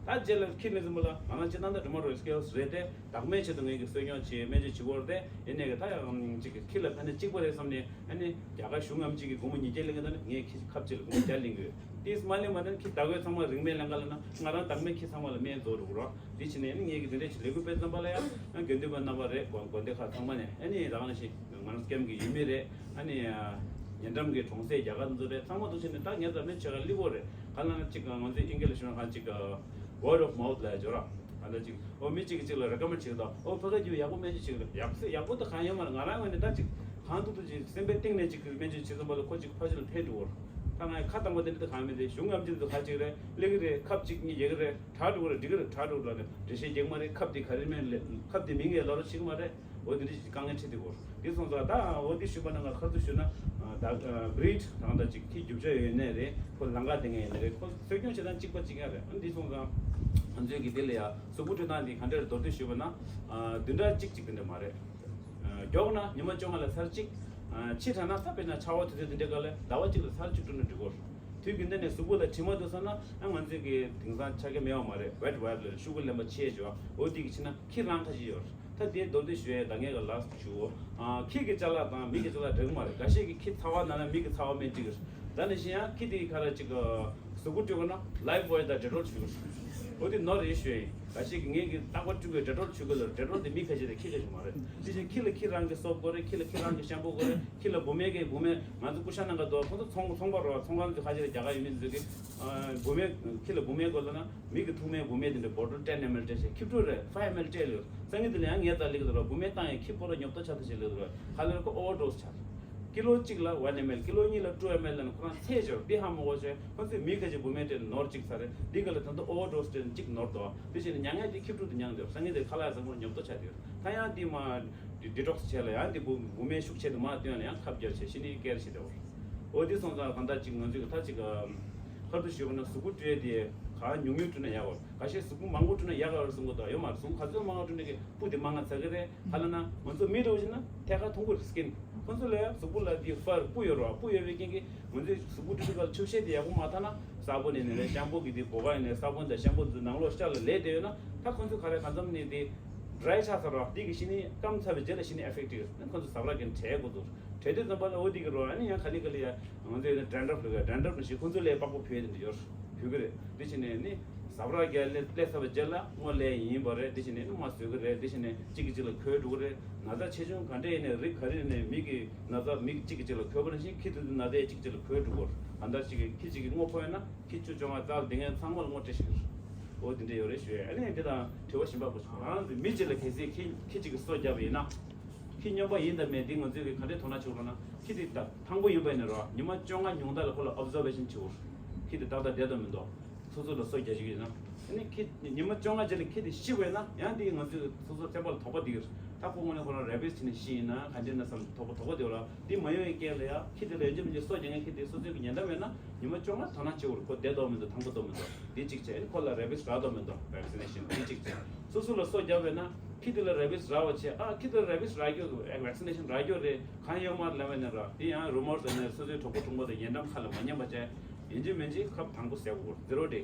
ད་རྗེས་ལ་ཁྱི་ལ་འཛིན་པ་ལ་ང་རང་སྤྱིར་བཏང་ད་རི་མོ་རོ་སི་ཀེལ་སི་རེད་དེ། བདག་མེད་ཆེད་དུ་ངས་ཀྱི་གསོ་སྐྱོང་བྱེད། སྨན་བཅོས་བྱེད་དགོས་རེད་དེ། ཡིན་ནའི་ད་ཡང་ཅིག་ཁྱི་ལ་ཕན་ན་གཅིག་པ་རེད་བསམ་ནས། ཨ་ནི་རྒྱ་གར་གཞུང་ངམ་གཅིག་གིས་སྒོར་མོ་ཉིས་བརྒྱ་ལེན་གྱི་འདུག་ནི་ངས་ཁྱི་ཁབ་ཅིག་ལ་སྒོར་མོ་བརྒྱ་ལེན་གྱི་ཡོད། དེས་མ་ལེན་པ་ན་ཁྱི་བདག་པོས་ཚང་མ་རིན་མེད་ལེན་ག་ལ་ན་ང་རང་བདག་མེད་ཁྱི་ཚང་མ་ལ་སྨན་རྫོགས་འགྲོ་གི་རོགས། དེ་བྱས་ནས་ཨ་ནི་ངས་ཀྱི་དེ་འདྲས་ཅིག་ལས་འགུལ་སྤེལ་ཙམ་པ་ལ་ཡང་དགེ་འདུན་པ་རྣམ་པ་རེད། དགོན་དགོན་སྡེ་ཁག་ཚང་མ་ནས་ཨ་ནི་རང་ལ་ཞིག་ང་རང་སྐྱབས་ཀྱི་ཡུལ་མི་རེད། ཨ་ནི་ཉེ་འགྲམ་གྱི་གྲོང་གསེབ་རྒྱ་གར་འདི་ཚོ་རེད། ཚང་མ་འདུ་བྱས་ནས་ད་ངས་ད་མི་ཆེ་ག་ལི་བོ་རེད། ག་ལ་ན་ཅིག་ང་ཚོའི་ཨིན་སྐད་ལ་ཞུ་ན་གང་ཅིག་word of mouth ལ་འཇོག་ར། ད་ལྟ་ཅིག་ཨོ་མི་གཅིག་གིས་གཅིག་ལ་རེ་ཀ་མེན་ཌི་བྱེད་ཀྱི་འདུག་ཨོ་ཕ་གི་ཡག་པོ་སྨན་བཅོས་བྱེད་ཀྱི་འདུག་ཡག་སེ་ཡག་པོ་ད་གང་ཡོད་མ་རེད། ང་རང་ངོས་ནས་ད་ཅིག་གང་ཐུབ་ཐུབ་ཅིག་སེམས་པའི་གཏིང་ནས་ཅིག་སྨན་བཅོས་བྱེད་ཙམ་པ་ལ་ཁོ་ཅིག་ཕ་ཆུ་ལ་ཕན་འགྲོ་གོ། ད་ང་ཁ་བཏང་པ་དེ་འདྲ་ད་གང་མེད་དེ། གཞུང་ངམ་ཅིག་ཏུ་ཁ་ཅིག་རེད། ལེགས་ཀྱི་རེད། ཁབ་ཅིག་གཉིས་རྒྱག་གི་རེད། དྲག་འགྲོ་གི་རེད། འགྲིག་གི་རེད། དྲག་འགྲོ་གི་རེད་ལབ་ནས་འགྲེལ་བཤད་རྒྱག་མ་རེད། ཁབ་དེ་ག་རེ་མེད་ལས་ཁབ་དེ་མིང་ངས་ལབ་རོགས་བྱེད་ཀྱི་མ་རེད། འོ་དེ་འདྲ་ཞིག་དཀའ་ངལ་འཕྲད་དེ་གོ། འདི་སོང་ཙང་ད་འོ་འདི་ཞུས་པ་ན་ང་ཁ་ཐུག་ཞུས་ན་ད་བྷི་རིཌ་དང་ད་ཅིག་ཁྱི་རྒྱུ་ཆ་ཡོད་ནའི་རེད། ཁོ་ལང་ཀ་དེ་ངས་ཡིན་ནའི་རེད། ཁོ་གསོ་སྐྱོང་བྱེད་སྟངས་གཅིག་པ་གཅིག་རྐྱང་རེད། འདི་སོང་ཙང་ང་ཚོས་ཀྱི་དེ་ལ་ཡ་གཟུགས་པོ་འཕྲོད་སྟངས་འདི་ག་འདྲ་རེད་མདོར་བསྡུས་ཞུས་པ་ན་བདུན་ཕྲག་གཅིག་གཅིག་དེ་འདྲ་མ་རེད། མགྱོགས་ན་ཉི་མ་བཅོ་ལྔ་ལ་ཚར་གཅིག་ཕྱི་དྲགས་ན་ད་དཔེར་ན་ཆར་པ་དུས་ཚོད་འདི་འདྲའི་སྐབས་ལ་ཟླ་བ་གཅིག་ལ་ཚར་གཅིག་བཀྲུ་ན་འགྲིག་གོ། དུས་རྒྱུན་ལྡན་ནས་གཟུགས་པོ་ལ་དྲི་མ་འདུག་བསམ་ན་ང་ཚོས་ཀྱི་དེང་སང་ཆ་རྐྱེན་མེད་པ་མ་རེད། ཝེ་ཊི་ཝའི་པ་ལ་ཤོག་གུ་ལེན་པ་ཆེ་ཆེ་བ་འོ་དེ་གི་ཕྱིན་ན། ཁྱི་རང་ཁ་ཤས་ཡོད། ད་དེ་མདོར་བསྡུས་ཞུ་ཡས་ད་ངས་ག་ལགས་ཞུ། ཨ་ཁྱི་གི་ཅ་ལག་དང་མི་གི་ཅ་ལག་འདྲ་གི་མ་རེད། འགའ་ཤས་ཀྱིས་ཁྱི་ཚ་བ་ན་ན་མི་གི་ཚ་བ་སྨན་གཅིག་རེད། ད་ནི་བཞིན་ཡང་ཁྱི་དེ་གི་ཁ་ལ་ཅིག་གཟུགས་པོ་བཀྲུ་དགོས་ན་ལའིབ་བོའེ་དང་ཌེ་ཊོལ་ཞུ་དགོས། འོ་དེ་ནོར་རེད་ཞུ་ཡ་ཡིན། ག་ཞིག་གིས་ངས་ཀྱི་རྟག་པར་སྤྲུལ་སྐུའི་འདྲེ་གྲོལ་ཆུ་ཁོལ་ལ། འདྲེ་གྲོལ་དེ་མི་ཁ་ཤས་དང་ཁྱི་ཁ་ཤས་མ་རེད། དེ་བཞིན་ཁྱི་ལ་ཁྱི་རང་གི་སོབ་དགོས་རེད། ཁྱི་ལ་ཁྱི་རང་གི་ཤམ་པོ་དགོས་རེད། ཁྱི་ལ་བུད་མེད་ཀྱི་བུད་མེད། ང་ཚོ་སྐུ་ཤ་ནང་ག་འདུག་ཁོང་ཚོ་ཚོང་ཚོང་པ་རོ། ཚོང་ཁང་ཚོ་ཁ་ཤས་རྒྱ་གར་ཡུལ་མི་ཚོས་ཀྱི་བུད་མེད། ཁྱི་ལ་བུད་མེད་དགོས་ལབ་ན། མི་གི་ཐུག་མའི་བུད་མེད་དེ་འདྲ་བོ་ཊལ་ten ml སྤྲད་བྱས། ཁྱི་ཕྲུག་རེད། five ml སྤྲད་ལོས། སང་ཉིན་དེ་ལ་ཡང་ངས་ད་ལིག་དུ་རོ། བུད་མེད་བཏང་ཡང་ཁྱི་ཕོ་ར་ཉོབ་ཏོ་ཆགས་ཏོ་བྱས་ལིག་དུ་རོ། ཧ་ལས་ཁོ་ཨོ་ཝར་ཌོ་སི་ཆགས། ཀི་ལོ་གཅིག་ལ་one ml། ཀི་ལོ་གཉིས་ལ་two ml ལ་ཁོ་རང་ཚད་ཆེ་བ་འདི་ཧ་མ་གོ་བྱས། ཁོ་ཚོས་མི་ཁ་ཤས་བུད་མེད་སྤྲད་ནོར་གཅིག་ཚར་རེད། འདི་ག་ལ་ད་དུང་ཨོ་ཝར་ཌོ་སི་སྤྲད་ནས་གཅིག་ནོར་འདུག་དེ་བྱས་ནས་མྱ་ངན་དེ་ཁྱི་ཕྲུག་དེ་མྱངས་འདུག་སང་ཉིན་དེ་ཁ་ལག་བཟང་པོ་ཉོབ་ཏོ་ཆགས་འདུག་ད་ཡང་དེ་མ་ཌི་ཌི་ཊོག་སི་བྱས་ལ་ཡང་དེ་བུ་བུད་མེད་ཤུགས་ཆེ་དུ་མ་བཏོན་ལ་ཡང་ཁབ་རྒྱག་བྱས་ཤི་ནི་སྐྱེར་ཤི་དེ་བར། འོ་དེ་སོང་ཙང་གང་ལྟར་ཅིག་ང་ཚོས་ད་ཅིག་ཁར་དུ་ཞུས་པ་ན་གཟུགས་པོ་བཀྲུས་དེ་གང་ཉུང་ཉུང་བཀྲུས་ན་ཡག་བར། ཁ་ཤས་གཟུགས་པོ་མང་པོ་བཀྲུས་ན་ཡག་ག་རེ་གསུང་གི་འདུག་ཡོད་མ་རེད། གཟུགས་པོ་ག་ཚོད་མང་བ་བཀྲུས་ན་གི་སྤུ་དེ་མང་ང་ཚ་གི་རེད། ཧ་ལ་ན་ང་ཚོ་མི་འདྲ་བོ་ཞིག་ན་ཐད་ཀར་མཐོང་གི་རེད། སི་ཀིན། ཁོ་ཚོ་ལ་ཡང་གཟུགས་པོ་ལ་དེ་ཕར་སྤུ་ཡོད་རེད་བ། སྤུ་ཡོད་པའི་རྐྱེན་གྱིས་ང་ཚོའི་གཟུགས་པོ་བཀྲུས་སྐབས་ཆུ་བཤལ་དེ་ཡག་པོ་མ་ཐལ་ན། ས་བོན་ནས་ནས་རེད། ཤམ་པོ་གི་དེ་བོ་ག་ཡིན་ནས་ས་བོན་དང་ཤམ་པོ་ཚོ་ནང་ལོགས་ཤ་ལ་ལས་བསྡད་ཡོད་ན། ད་ཁོ་ཚོ་ག་རེ་གང་འཚམ་ནས་དེ་ཌི་རའི་ཆགས་ཚར་བ། དེ་གི་ཤི་ནི་སྐམ་ཚར་བའི་རྗེས་ལ་ཤི་ནི་ཨེ་ཕེག་ཊི་ཡོད་ན། ཁོ་ཚོ་ཟ་བར་གྱི་བྲལ་དགོས་འདུག་བྲལ་དུས་ཙམ་པ་ལ་འོ་དེ་གི་རོ། ཨ་ནི་ཡང་ག་ལེ་ག་ལེ་ཡ་ང་ཚོའི་ཌན་ཌ་རབ་ལ་ཌན་ཌ་རབ་ནི་ཞིག་ཁོ་ཚོ་ལས་པགས་པ་ཕུད་དེ་འདྲ་ཡོད། ཕུད་གི་རེད། དེ་བྱས་ནས་ནི་ཟ་བར་གྱི་ལས་ལས་ཚར་བའི་རྗེས་ལ་སྔོ་ལས་ཡིན་པ་རེད། དེ་བྱས་ནས་ནི་མ་བཟོད་གི་རེད། དེ་བྱས་ནས་གཅིག་གི་གཅིག་ལ་གོས་འགྲོ་གི་རེད། ན་ཚ་ཆེ་ཆུང་ག་འདྲ་ཡིན་ནའི་རིགས་ག་རེ་ཡིན་ནའི་མི་གི་ན་ཚ་མི་གཅིག་གི་གཅིག་ལ་གོས་པ་ནང་བཞིན་ཁྱི་དེ་ཚོའི་ན་ཚ་ཡང་གཅིག་གཅིག་ལ་གོས་འགྲོ་གི་རེད། གང་ལྟར་གཅིག་གི་ཁྱི་གཅིག་གི་སྔོ་ཕོ་ཡོད་ན་ཁྱི་བཅུ་བཅོ་ལྔ་རྩ་ལ་དེ་ངས་ཚང་མ་ལ་སྔོ་སྤྲད་ཤིག་རེད། འོ་དེ་འདྲ་ཡོད་རེད་ཞུ་ཡ། ཨ་ནི་དེ་དང་དྲི་བ་གཞན་པ་པོ་ཞིག་ང་རང་ཚོ་མི་གཅིག་ལ་གལ་སྲིད་ཁྱི་ཁྱི་གཅིག་གི་སོ་བརྒྱབ་པ་ཡིན་ན། ཁྱི་སྨྱོན་པ་ཡིན་དང་མིན་དེ་ང་ཚོས་གི་ག་འདྲས་དོ་སྣང་བྱེད་དགོས་ན། ཁྱི་དེ་ད་ཐང་པོ་ཡིན་པ་ཡིན་ན་རོ། ཉི་མ་བཅོ་ལྔ་ཉུང་མཐའ་ལ་ཁོ་ལ་ཨོབ་ཛར་ཝེ་ཤན་བྱེད་དགོས། ཁྱི་དེ་ཏག་ཏག་བསྡད་དང་མི་འདུག་སོ་སོ་ལ་སོ་རྒྱག་ཞིག་ཡིན་ན། ཨ་ནི་ཁྱི་ཉི་མ་བཅོ་ལྔ་རྗེས་ལ་ཁྱི་དེ་ཤི་བས་ན་ཡང་དེ་ང་ཚོས་སོ་སོ་སེམས་པ་ལ་དོགས་པ་འདི་གི་རེད། ད་ཁོ་དངོས་གནས་ཁོ་རང་རེ་བིས་བྱས་ནས་ཤི་ཡིན་ན་ག་འདྲས་ན་བསམ་དོགས་པ་དོགས་པ་དེ་བ་ལ་དེ་མ་ཡོང་བའི་རྐྱེན་ལ་ཡང་ཁྱི་དེ་ལ་ཡོན་ཆབ་མི་འཇིག་སོ་རྒྱག་མཁན་ཁྱི་དེ་སོ་སོའི་གི་ཉེ་འགྲམ་ཡོད་ན་ཉི་མ་བཅོ་ལྔ་དོ་སྣང་བྱེད་དགོས་རེད། ཁོ་བསྡད་དོ་མི་འདུག་ཐང་པོ་དོ་མི་འདུག་དེ་གཅིག་བྱས། ཨ་ནི་ཁོ་ལ་རེ་བིས་རག་དོ་མི་འདུག་ཝེག་སི་ནེ་ཤན་དེ་གཅིག་བྱས། སོ་སོ་ལ་སོ་བརྒྱབ་པས་ན་ཁྱི་དེ་ལ་རེ་བིས་རག་པ་བྱས། ཨ་ཁྱི་དེ་ལ་རེ་བིས་རག་རྒྱུ་ཝེག་སི་ནེ་ཤན་རག་རྒྱུ་རེད། གང་ཡོད་མ་རེད་ལབ་པ་ནས་ར། དེ་ཡང་རུ་མོར་ཟེར་ནས་སོ་སོའི་གྲོགས་པོ་གྲོགས་མོ་དང་ཉེ་འགྲམ་ཁ་ལ་མ་ཉན་པ་བྱས། ཡིན་གཅིག་མིན་གཅིག་ཁབ་དང་པོ་བཟས་དགོས། ཛི་རོ་ཌེ།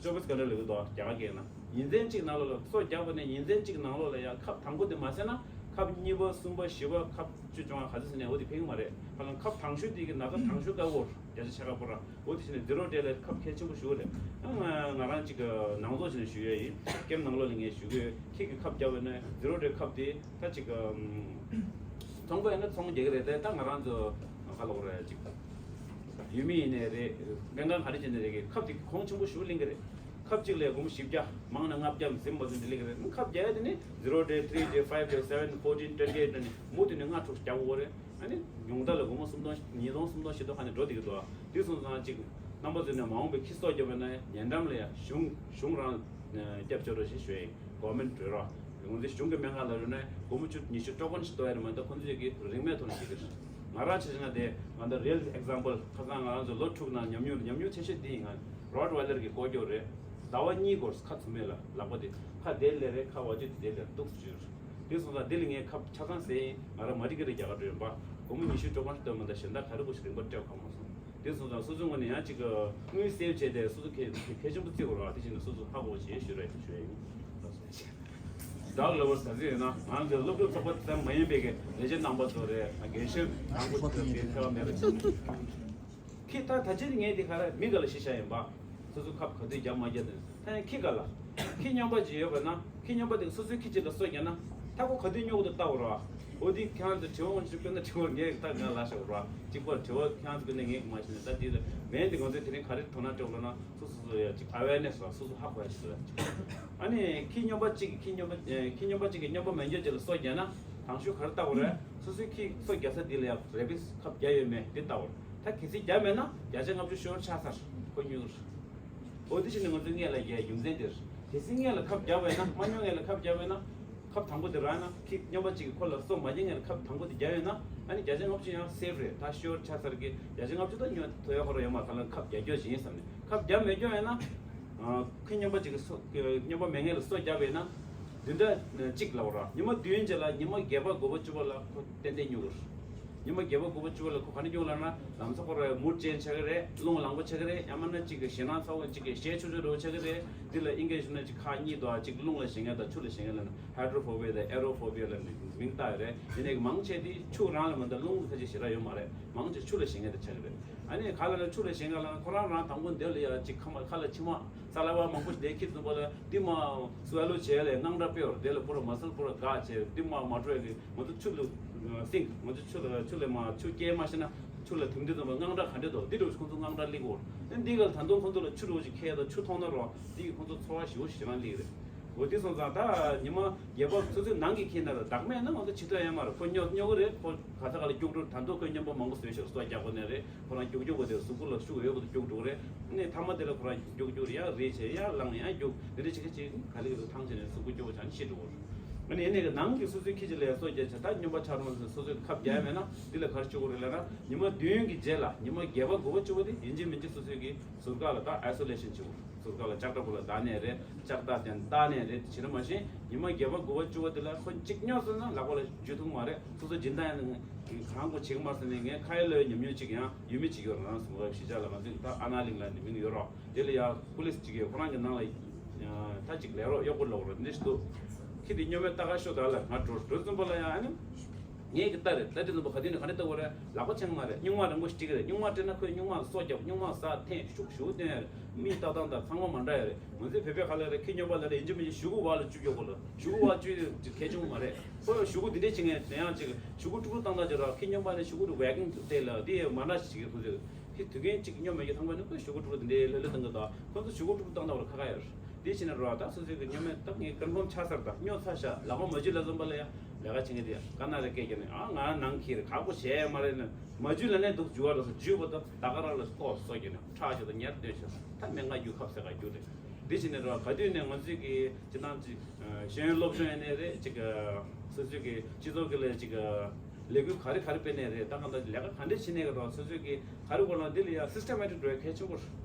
ཅོ་བིས་གྷན་ཊ་ལབ་ཀྱི་འདུག་རྒྱ་གར་སྐད་ནང་། ཉིན་མཚན་གཅིག་ནང་ལོགས་ལ་སོ་བརྒྱབ་པ་ནས་ཉིན་མཚན་གཅིག་ནང་ལོགས་ལ་ཡང་ཁབ་དང་པོ་དེ་མ་བཟས་ན་ཁབ་གཉིས་པ་གསུམ་པ་བཞི་པ་ཁབ་བཅུ་བཅོ་ལྔ་ག་ཚོད་ཟེར་ནས་འོ་དེ་ཕན་གྱི་མ་རེད། ཧ་ལམ་ཁབ་དང་ཤོས་དེ་གི་ན་ཚ་དང་ཤོས་དཀར་པོར་བརྒྱ་ཆ་ཕྱེད་ཀ་པོ་ར། འོ་དེ་བྱས་ནས་ཛི་རོ་ཌེ་ལ་ཁབ་གལ་ཆེན་པོ་ཞིག་རེད། ང་ང་རང་གཅིག་ནང་ཚོགས་བྱས་ནས་ཞུ་ཡ་ཡིན། ཀེམ་ནང་ལོགས་ལ་ངས་ཞུ་གི་ཡོད། ཁྱེད་ཀྱིས་ཁབ་བརྒྱབ་པ་ན་ཛི་རོ་ཌེ་ཁབ་དེ་ད་ཅིག་ཚོང་པ་ཡིན་ན་ཚོང་རྒྱག་གི་རེད་དེ། ད་ང་རང་ཚོ་ག་ལབ་དགོས་རེད། ཅིག་ཡུལ་མི་ཡིན་ནའི་རེད། སྨན་ཁང་ག་རེ་བྱས་ནའི་རེད། ཁབ་དེ་གོང་ཆེན་པོ་ཞེ་པོ་ལེན་གི་རེད། ཁབ་གཅིག་ལ་སྒོར་མོ་བཞི་བརྒྱ། མང་ན་ལྔ་བརྒྱ་ཟིན་པ་ཚོ་འདི་ལེན་གི་རེད། ཁབ་བརྒྱབ་ཡ་དེ་ནི་zero day, three day, five day, seven, fourteen, twenty eight ནི་མུ་མཐུད་ནས་ལྔ་དྲུག་རྒྱག་དགོས་རེད། ཨ་ནི་ཉུང་མཐའ་ལ་སྒོར་མོ་སུམ་སྟོང་ཉིས་སྟོང་སུམ་སྟོང་བཞི་སྟོང་ཁ་ནས་འགྲོ་བསྡད་ཀྱི་འདུག་དེ་སོང་ཙང་ཅིག་རྣམ་པ་ཚོས་ནས་མ་འོངས་པའི་ཁྱི་སོ་བརྒྱབ་པ་ན་ཉེ་འགྲམ་ལ་ཡ་གཞུང་གཞུང་རང་སྐྱབས་བཅོལ་རོགས་ཞེས་ཞུ་ཡ་ཡིན། གོ་མེན་འགྲོ་རོགས། ང་ཚོའི་གཞུང་གི་སྨན་ཁང་ལ་རུ་ནས་སྒོར་མོ་བཅུ་ཉི་ཤུ་སྤྲོད་མཁན་ཞིག་གཏོང་ཡ་རེད་མ་གཏོགས་ཁོང་ཚོས་ཀྱི་རིན་མེད་ཐོག་ནས་བྱེད་ཀྱི་རེད། ང་རང་ཆ་བཞག་ན་དེ་ང་ཚོ་རེལ་ཨེག་ཛམ་པལ་ཁ་སང་ང་རང་ཚོ་ལོ་དྲུག་ནང་ཉམས་མྱོང་ཉམས་མྱོང་ཆེ་ཤོས་དེ་ཡིན། ང་རོ་ཊི་ཝའི་ལར་གྱི་སྐོར་སྐྱོད་རེད། ཟླ་བ་གཉིས་འགོར་ཁ་ཚུམ་མེད་ལ་ལག་པ་དེ་ཁ་དེ་ལས་རེད། ཁ་བ་ཅུ་དེ་ལས་སྡུག་སུ་བྱོས། དེ་སོང་ཙང་དེ་ལ་ངས་ཁ་ཆ་ཚང་ཟས་ཡིན། ང་རང་མ་འགྲིག་གི་རེད། རྒྱ་གར་འགྲོ་ཡིན་པ། སྒོར་མོ་ཉི་ཤུ་སྤྲོད་མཁན་ཞིག་གཏོང་མ་གཏོགས་གཞན་དག་ག་རེ་དགོས་ཞིག་རིན་པ་སྤྲད་ཁག་མ་སོང་། དེ་སོང་ཙང་སོ་སོའི་ངོས་ནས་ཡང་ཅིག་དངུལ་སེབ་བྱས་ཏེ་སོ་སོ་གལ་གལ་ཆེན་པོ་བརྩི་དགོས་རེད་བ། དེ་བྱས་ནས་སོ་སོ་ཧ་གོ་བྱེད་ཞུ་རེད་ཞུ་ཡ་ཡིན། ལགས་ལ་བར་ཟ་ཟི་ཡོད་ན་ང་ཚོའི་སློབ་ཕྲུག་ཚོགས་པ་ཙམ་མ་ཡིན་པའི་གི་ལས་བྱེད་རྣམ་པ་ཚོ་རེད། དགེ་བཤེས་དང་པོ་ཚོ་གི་འཚེ་བ་མེད་པ་བྱེད། ཁྱི་ད་ད་ཅི་ངས་དེ་ག་རེ་མི་ག་ལ་ཤི་ཤ་ཡིན་པ། སོ་སོ་ཁབ་ག་དུས་རྒྱབ་མ་རྒྱབ་དེ་ད་ཡང་ཁྱི་ག་ལ། ཁྱི་སྨྱོན་པ་ཅིག་ཡོད་པ་ན་ཁྱི་སྨྱོན་པ་དེ་སོ་སོའི་ཁྱི་གཅིག་ལ་སོ་རྒྱག་ན་ད་ཁོ་ག་དུས་སྨྱོ་གི་འདུག་ལྟ་བར་བ། འོ་དེ་ཁྱེད་རང་ཚོ་དྲི་བ་འོང་ཞིག་བཀོད་ན་དྲི་བ་ངས་ད་ང་ལ་ཤོག་ར། གཅིག་པར་དྲི་བ་ཁྱེད་རང་ཚོ་བཀོད་ན་ངས་མ་ཤེས་ན་ད་དེ་ལ་མེད་དེ་ང་ཚོས་དེ་རིང་ག་རེ་དོ་སྣང་སྤྲད་དགོས་ན་སོ་སོ་སོ་ཡ་ཅིག་ཨ་ཝེར་ནེ་སི་ར་སོ་སོ་ཧ་གོ་ཡ་ཅིག་ར། ཨ་ནི་ཁྱི་སྨྱོན་པ་གཅིག་གིས་ཁྱི་སྨྱོན་པ་ཁྱི་སྨྱོན་པ་གཅིག་གིས་སྨྱོན་པ་མེད་མཁན་ཅིག་ལ་སོ་རྒྱག་ན་དང་ཤོས་ག་རེ་ལྟ་བ་རེད། སོ་སོའི་ཁྱི་སོ་རྒྱག་ས་དེ་ལ་ཡ་རེ་བིས་ཁབ་རྒྱག་ཡོད་མེད་དེ་ལྟ་བ་རེད། ད་གལ་སྲིད་རྒྱག་མེད་ན་བརྒྱ་ཆ་ལྔ་བཅུ་ཤོར་ཆགས་ཚར་ཁོ་སྨྱོ་གི་རེད། འོ་དེ་བཞིན་ང་ཚོའི་སྔོན་ལ་རྒྱག་རྒྱུ་མཚན་དེ་རེད། གལ་སྲིད་སྔོན་ལ་ཁབ་བརྒྱབ་པ་ཡིན་ན་མ་སྨྱོ་སྔོན་ལ་ཁབ་བརྒྱབ་པ་ཡིན་ན་ཁབ་དང་པོ་དེ་རག་ན་ཁྱི་སྨྱོན་པ་གཅིག་གིས་ཁོ་ལ་སོ་མ་རྒྱག་སྔོན་ལ་ཁབ་དང་པོ་དེ་བརྒྱབ་ཡོད་ན་ཨ་ནི་བརྒྱ་ཆ་ལྔ་བཅུ་ཡང་སེབ་རེད། ད་ཤོར་ཆགས་ཚར་གི་བརྒྱ་ཆ་ལྔ་བཅུ་ད་སྨྱོ་ཐོ་ཡོད་ཁོ་ར་ཡོད་མ་རེད། ལ་ཁབ་རྒྱག་རྒྱུ་ཞིག་ཡིན་བསམ་ནས་ཁབ་བརྒྱབ་མེད་རྒྱུ་ཡིན་ན། ཁྱི་སྨྱོན་པ་གཅིག་གིས་སོ་སྨྱོན་པ་མེད་མཁན་ལ་སོ་བརྒྱབ་པ་ཡིན་ན་བདུན་ཕྲག་གཅིག་ལབ་ར་ཉི་མ་བདུན་རྗེས་ལ་ཉི་མ་བརྒྱད་པ་དགུ་པ་བཅུ་པ་ལ་ཁོ་ཏན་ཏན་སྨྱོ་གི་རེད། ཉི་མ་བརྒྱད་པ་དགུ་པ་བཅུ་པ་ལ་ཁོ་ག་ནས་སྨྱོ་ལབ་ན་ལམ་སང་ཁོ་ར་མུ་ཌི་ཅེན་ཇི་ཆགས་ཀྱི་རེད། རླུང་ལངས་པོ་ཆགས་ཀྱི་རེད། ཡང་མིན་ན་གཅིག་གི་ཞེད་སྣང་ཚ་བོ་གཅིག་གི་ཞེད་ཆུང་ཆུང་འདྲ་བོ་ཆགས་ཀྱི་རེད། འདི་ལ་ཨིན་སྐད་ཞུ་ན་གཅིག་ཁག་གཉིས་འདུག་གཅིག་རླུང་ལ་ཞེད་མཁན་དང་ཆུ་ལ་ཞེད་མཁན་ལབ་ན་ཧའི་ཌྲོ་ཕོ་བི་ཡ་དང་ཨེ་རོ་ཕོ་བི་ཡ་ལབ་ནས་མིང་བཏགས་ཡོད་རེད། ཡིན་ནའི་མང་ཆེ་དེ་ཆུ་རང་ལ་མ་གཏོགས་རླུང་ལ་ཁ་ཅིག་ཞེ་དྲག་ཡོད་མ་རེད། མང་ཆེ་ཆུ་ལ་ཞེད་མཁན་དེ་ཆགས་ཀྱི་རེད། ཨ་ནི་ག་ལ་ན་ཆུ་ལ་ཞེན་ག་ལ་ན་ཁོ་རང་རང་དང་པོ་འདི་ལ་ཡ་ཅིག་ཁ་མ་ཁ་ལ་མཆིལ་མ་ས་ལ་བ་མང་པོ་ཞིག་འདི་ཁྱེར་ཙམ་པ་ལ་འདི་མ་སུ་ཨ་ལོ་བྱས་ལས་དངངས་སྐྲག་དཔེ་བར་འདི་ལ་པུ་ར་མ་སལ་པུ་ར་འགག་བྱས་འདི་མ་མ་འཕྲོད་གི་ང་ཚོ་ཆུ་ལ་སིང་ང་ཚོ་ཆུ་ལ་ཆུ་ལ་མ་ཆུ་སྐྱེལ་མ་ཤེས་ན་ཆུ་ལ་དུམ་འདི་ཙམ་པ་དངངས་སྐྲག་ག་འདྲས་འདུག་འདི་འདྲ་ཁོང་ཚོ་དངངས་སྐྲག་སླེབས་གོ་འདི་འདི་ག་ལ་ད་དུང་ཁོང་ཚོ་ལ་ཆུ་རུ་ཅིག་ཁྱེར་དང་ཆུ་མཐོང་ན་རོགས་འདི་གི་ཁོང་ཚོ་ཚོར་བ་ཞེ་པོ་ཞེ་དྲག་སླེབས་རེད། འོ་དེ་སོང་ཙང་ད་ཉི་མ་རྒྱལ་བ་སོ་སོའི་ནང་གི་ཁྱེར་ན་ར་བདག་མེད་ན་ང་ཚོ་ཇི་ལྟར་ཡང་མ་རེད། ཁོ་སྨྱོ་སྨྱོ་གི་རེད། ཁོ་ག་ས་ག་ལ་སྐྱུག་བྲོ་ད་དུང་ཁོས་སྨྱོན་པ་མང་པོ་བཟོས་ཤག་སོ་རྒྱག་གོ་ནས་རེད། ཁོ་རང་སྐྱུག་སྐྱུག་གོ་དེ་གཟུགས་པོ་ལ་ཤུགས་ཡོད་པོ་དེ་སྐྱུག་འགྲོ་གི་རེད། ནས་མཐའ་མ་དེ་ལ་ཁོ་རང་སྐྱུག་སྐྱུག་རེད་ཡ་རེད་བྱས་ཡ་ལངས་ཡ་སྐྱུག་དེ་འདྲ་བྱེད་ཀྱི་བྱེད་ག་ལེ་ག་ལེ་ཐང་བྱས་ནས་གཟུགས་པོ་སྐྱོ་བོ་ཆགས་ནས་ཤི་འགྲོ་གི་རེད། ཨ་ནི་ཡིན་ནའི་གི་ནང་གི་སོ་སོའི་ཁྱི་ཅིག་ལ་སོ་རྒྱག་བྱས་ད་སྨྱོན་པ་ཆགས་རུང་སོ་སོའི་ཁབ་རྒྱག་ཡ་མེད་ན་དེ་ལ་ག་རེ་བྱེད་དགོས་རེད་ལབ་ན་ཉི་མ་བདུན་གི་རྗེས་ལ་ཉི་མ་བརྒྱད་པ་དགུ་པ་བཅུ་པ་དེ་ཡིན་གཅིག་མིན་གཅིག་སོ་སོའི་གི་ཟུར་བཀག་ལ་ད་ཨའི་སོ་ལེ་ཤན་བྱེད་དགོས། ཟུར་བཀག་ལ་ལྕགས་དྲ་བུ་ལ་བརྡར་ནས་རེད། ལྕགས་རྟ་དེ་བརྡར་ནས་རེད། བྱེད་ར་མ་བྱིན་ཉི་མ་བརྒྱད་པ་དགུ་པ་བཅུ་པ་དེ་ལ་ཁོ་གཅིག་སྨྱོ་སོང་ན་ལག་པ་ལ་འཇུ་ཐུབ་མ་རེད། སོ་སོ་སྦྱིན་བདག་ཡང་གང་དགོས་བྱེད་ཀྱི་མ་སོང་ནས་ངས་ཁ་ཡ་ལོའི་ཉམས་མྱོང་གཅིག་ཡང་ཡོད་མི་གཅིག་ཡོད་རང་སོང་བ་གཞིས་ཆགས་ལ་ང་ཚོས་ད་ཨ་ན་གླིང་ལ་ནི་མིང་ཡོད་རོགས་དེ་ལ་ཡང་པུ་ལིས་གཅིག་ཡོད་ཁོ་རང་གི་ནང་ལ་ད་གཅིག་ལས་རོགས་གཡོག་པོ་ལོག་རོགས་འདི་ཞིག་འདུག་ཁྱི་དེ་སྨྱོ་མེད་ལྟ་ག་ཤོག་ད་ལ་ང་འགྲོ་འགྲོ་ཙམ་པ་ལ་ཡང་ཨ་ནི། ངས་ཀྱི་ལྟ་རེད། ལྟ་དུས་ཙམ་པ་ག་དུས་ནས་ག་འདྲ་ལྟ་དགོས་རེད། ལག་པ་འཆང་མ་རེད། སྨྱུག་མ་རིང་པོ་ཞིག་སྤྲད་ཀྱི་རེད། སྨྱུག་མ་སྤྲད་ན་ཁོས་སྨྱུག་མ་ལ་སོ་རྒྱབ་སྨྱུག་མ་ཟ་འཐེན་ཤུགས་ཞུ་སྟོན་ཡ་རེད། མིག་ཏག་ཏག་དང་ཚང་མ་མ་འདྲ་ཡ་རེད། ང་ཚོའི་བོད་པའི་ཁ་ལ་རེད། ཁྱི་སྨྱོན་པ་ལ་རེད་ཡིན་གཅིག་མིན་གཅིག་གཞུག་གུ་བར་ལ་བཅུག་རྒྱག་དགོས་ལ་གཞུག་གུ་བར་བཅུག་ཡ་གལ་ཆེན་པོ་མ་རེད། ཁོ་ཡང་གཞུག་གུ་འདི་འདྲས་བྱེད་མཁན་དེ་ཡང་ཅིག་གཞུག་གུ་དཀྲུག་དཀྲུག་བཏང་ཐག་ཆོད་ར་ཁྱི་སྨྱོན་པ་ནི་གཞུག་གུ་དུ་ཝེ་ཀིང་དེ་ལ་དེ་ཡ་མ་འདྲ་ཞིག་ཁོ་ཚོས་ཁྱི་དུས་རྒྱུན་གཅིག་སྨྱོ་མེད་ཀྱི་ཐང་པ་ནི་ཁོས་གཞུག་གུ་དཀྲུག་དེ་འདྲས་ལྷོད་ལྷོད་བཏང་གི་འདུག་ཁོ་ཚོ་གཞུག་གུ་དཀྲུག་བཏང་ཐག་ལ་ཁ་ཁ་ཡ་རེད། དེ་བྱས་ན་རོ་ད་སོ་སོའི་གི་སྨྱོན་མེད་སྟབས་ངས་ཀོན་ཕོམ་ཆགས་ཚར། ད་སྨྱོ་ཚར་ཤག་ལག་པ་མ་འཇུས་ལ་འཛོམས་པ་ལ་ཡང་ལས་ཀ་བྱེད་མཁན་དེ་ཡང་དཀའ་ན་རེ་སྐད་རྒྱག་ནས་ཨ་ང་ནང་གི་རེད་ཁག་པོ་བྱས་མ་རེད་ནས་མ་འཇུས་ལ་ནས་འདུག་འཇུ་བ་རོ་སོ་འཇུས་པ་ད་ད་ག་རང་ལ་ལྐོག་སོ་རྒྱག་ནས་ཁྲག་ཤོད་ད་ཉར་སྡོད་ཤག་ད་སྨན་ཁང་རྒྱུ་ཁབ་ཟེར་ག་རྒྱུ་རེད། དེ་བྱས་ནས་རོ་ག་དུས་ནས་ང་ཚོའི་གི་སྤྱི་བཏང་ཅིག་ཤེས་ཡོན་སློབ་སྦྱོང་ཡིན་ནའི་རེད་ཅིག་སོ་སོའི་གི་སྤྱི་ཚོགས་གི་ལས་ཅིག་ལས་འགུལ་ག་རེ་ག་རེ་སྤེལ་ནའི་རེད། ད་གང་ལྟར་ལས་ཀ་ག་འདྲས་བྱེད་ནའི་རོ་སོ་སོའི་གི་ག་རེ་དགོས་ན་འདི་ལ་ཡང་སིས་ཊེ་མེ་ཊིག་འགྲོ་ཡ་གལ་ཆེན་པོ་རེད།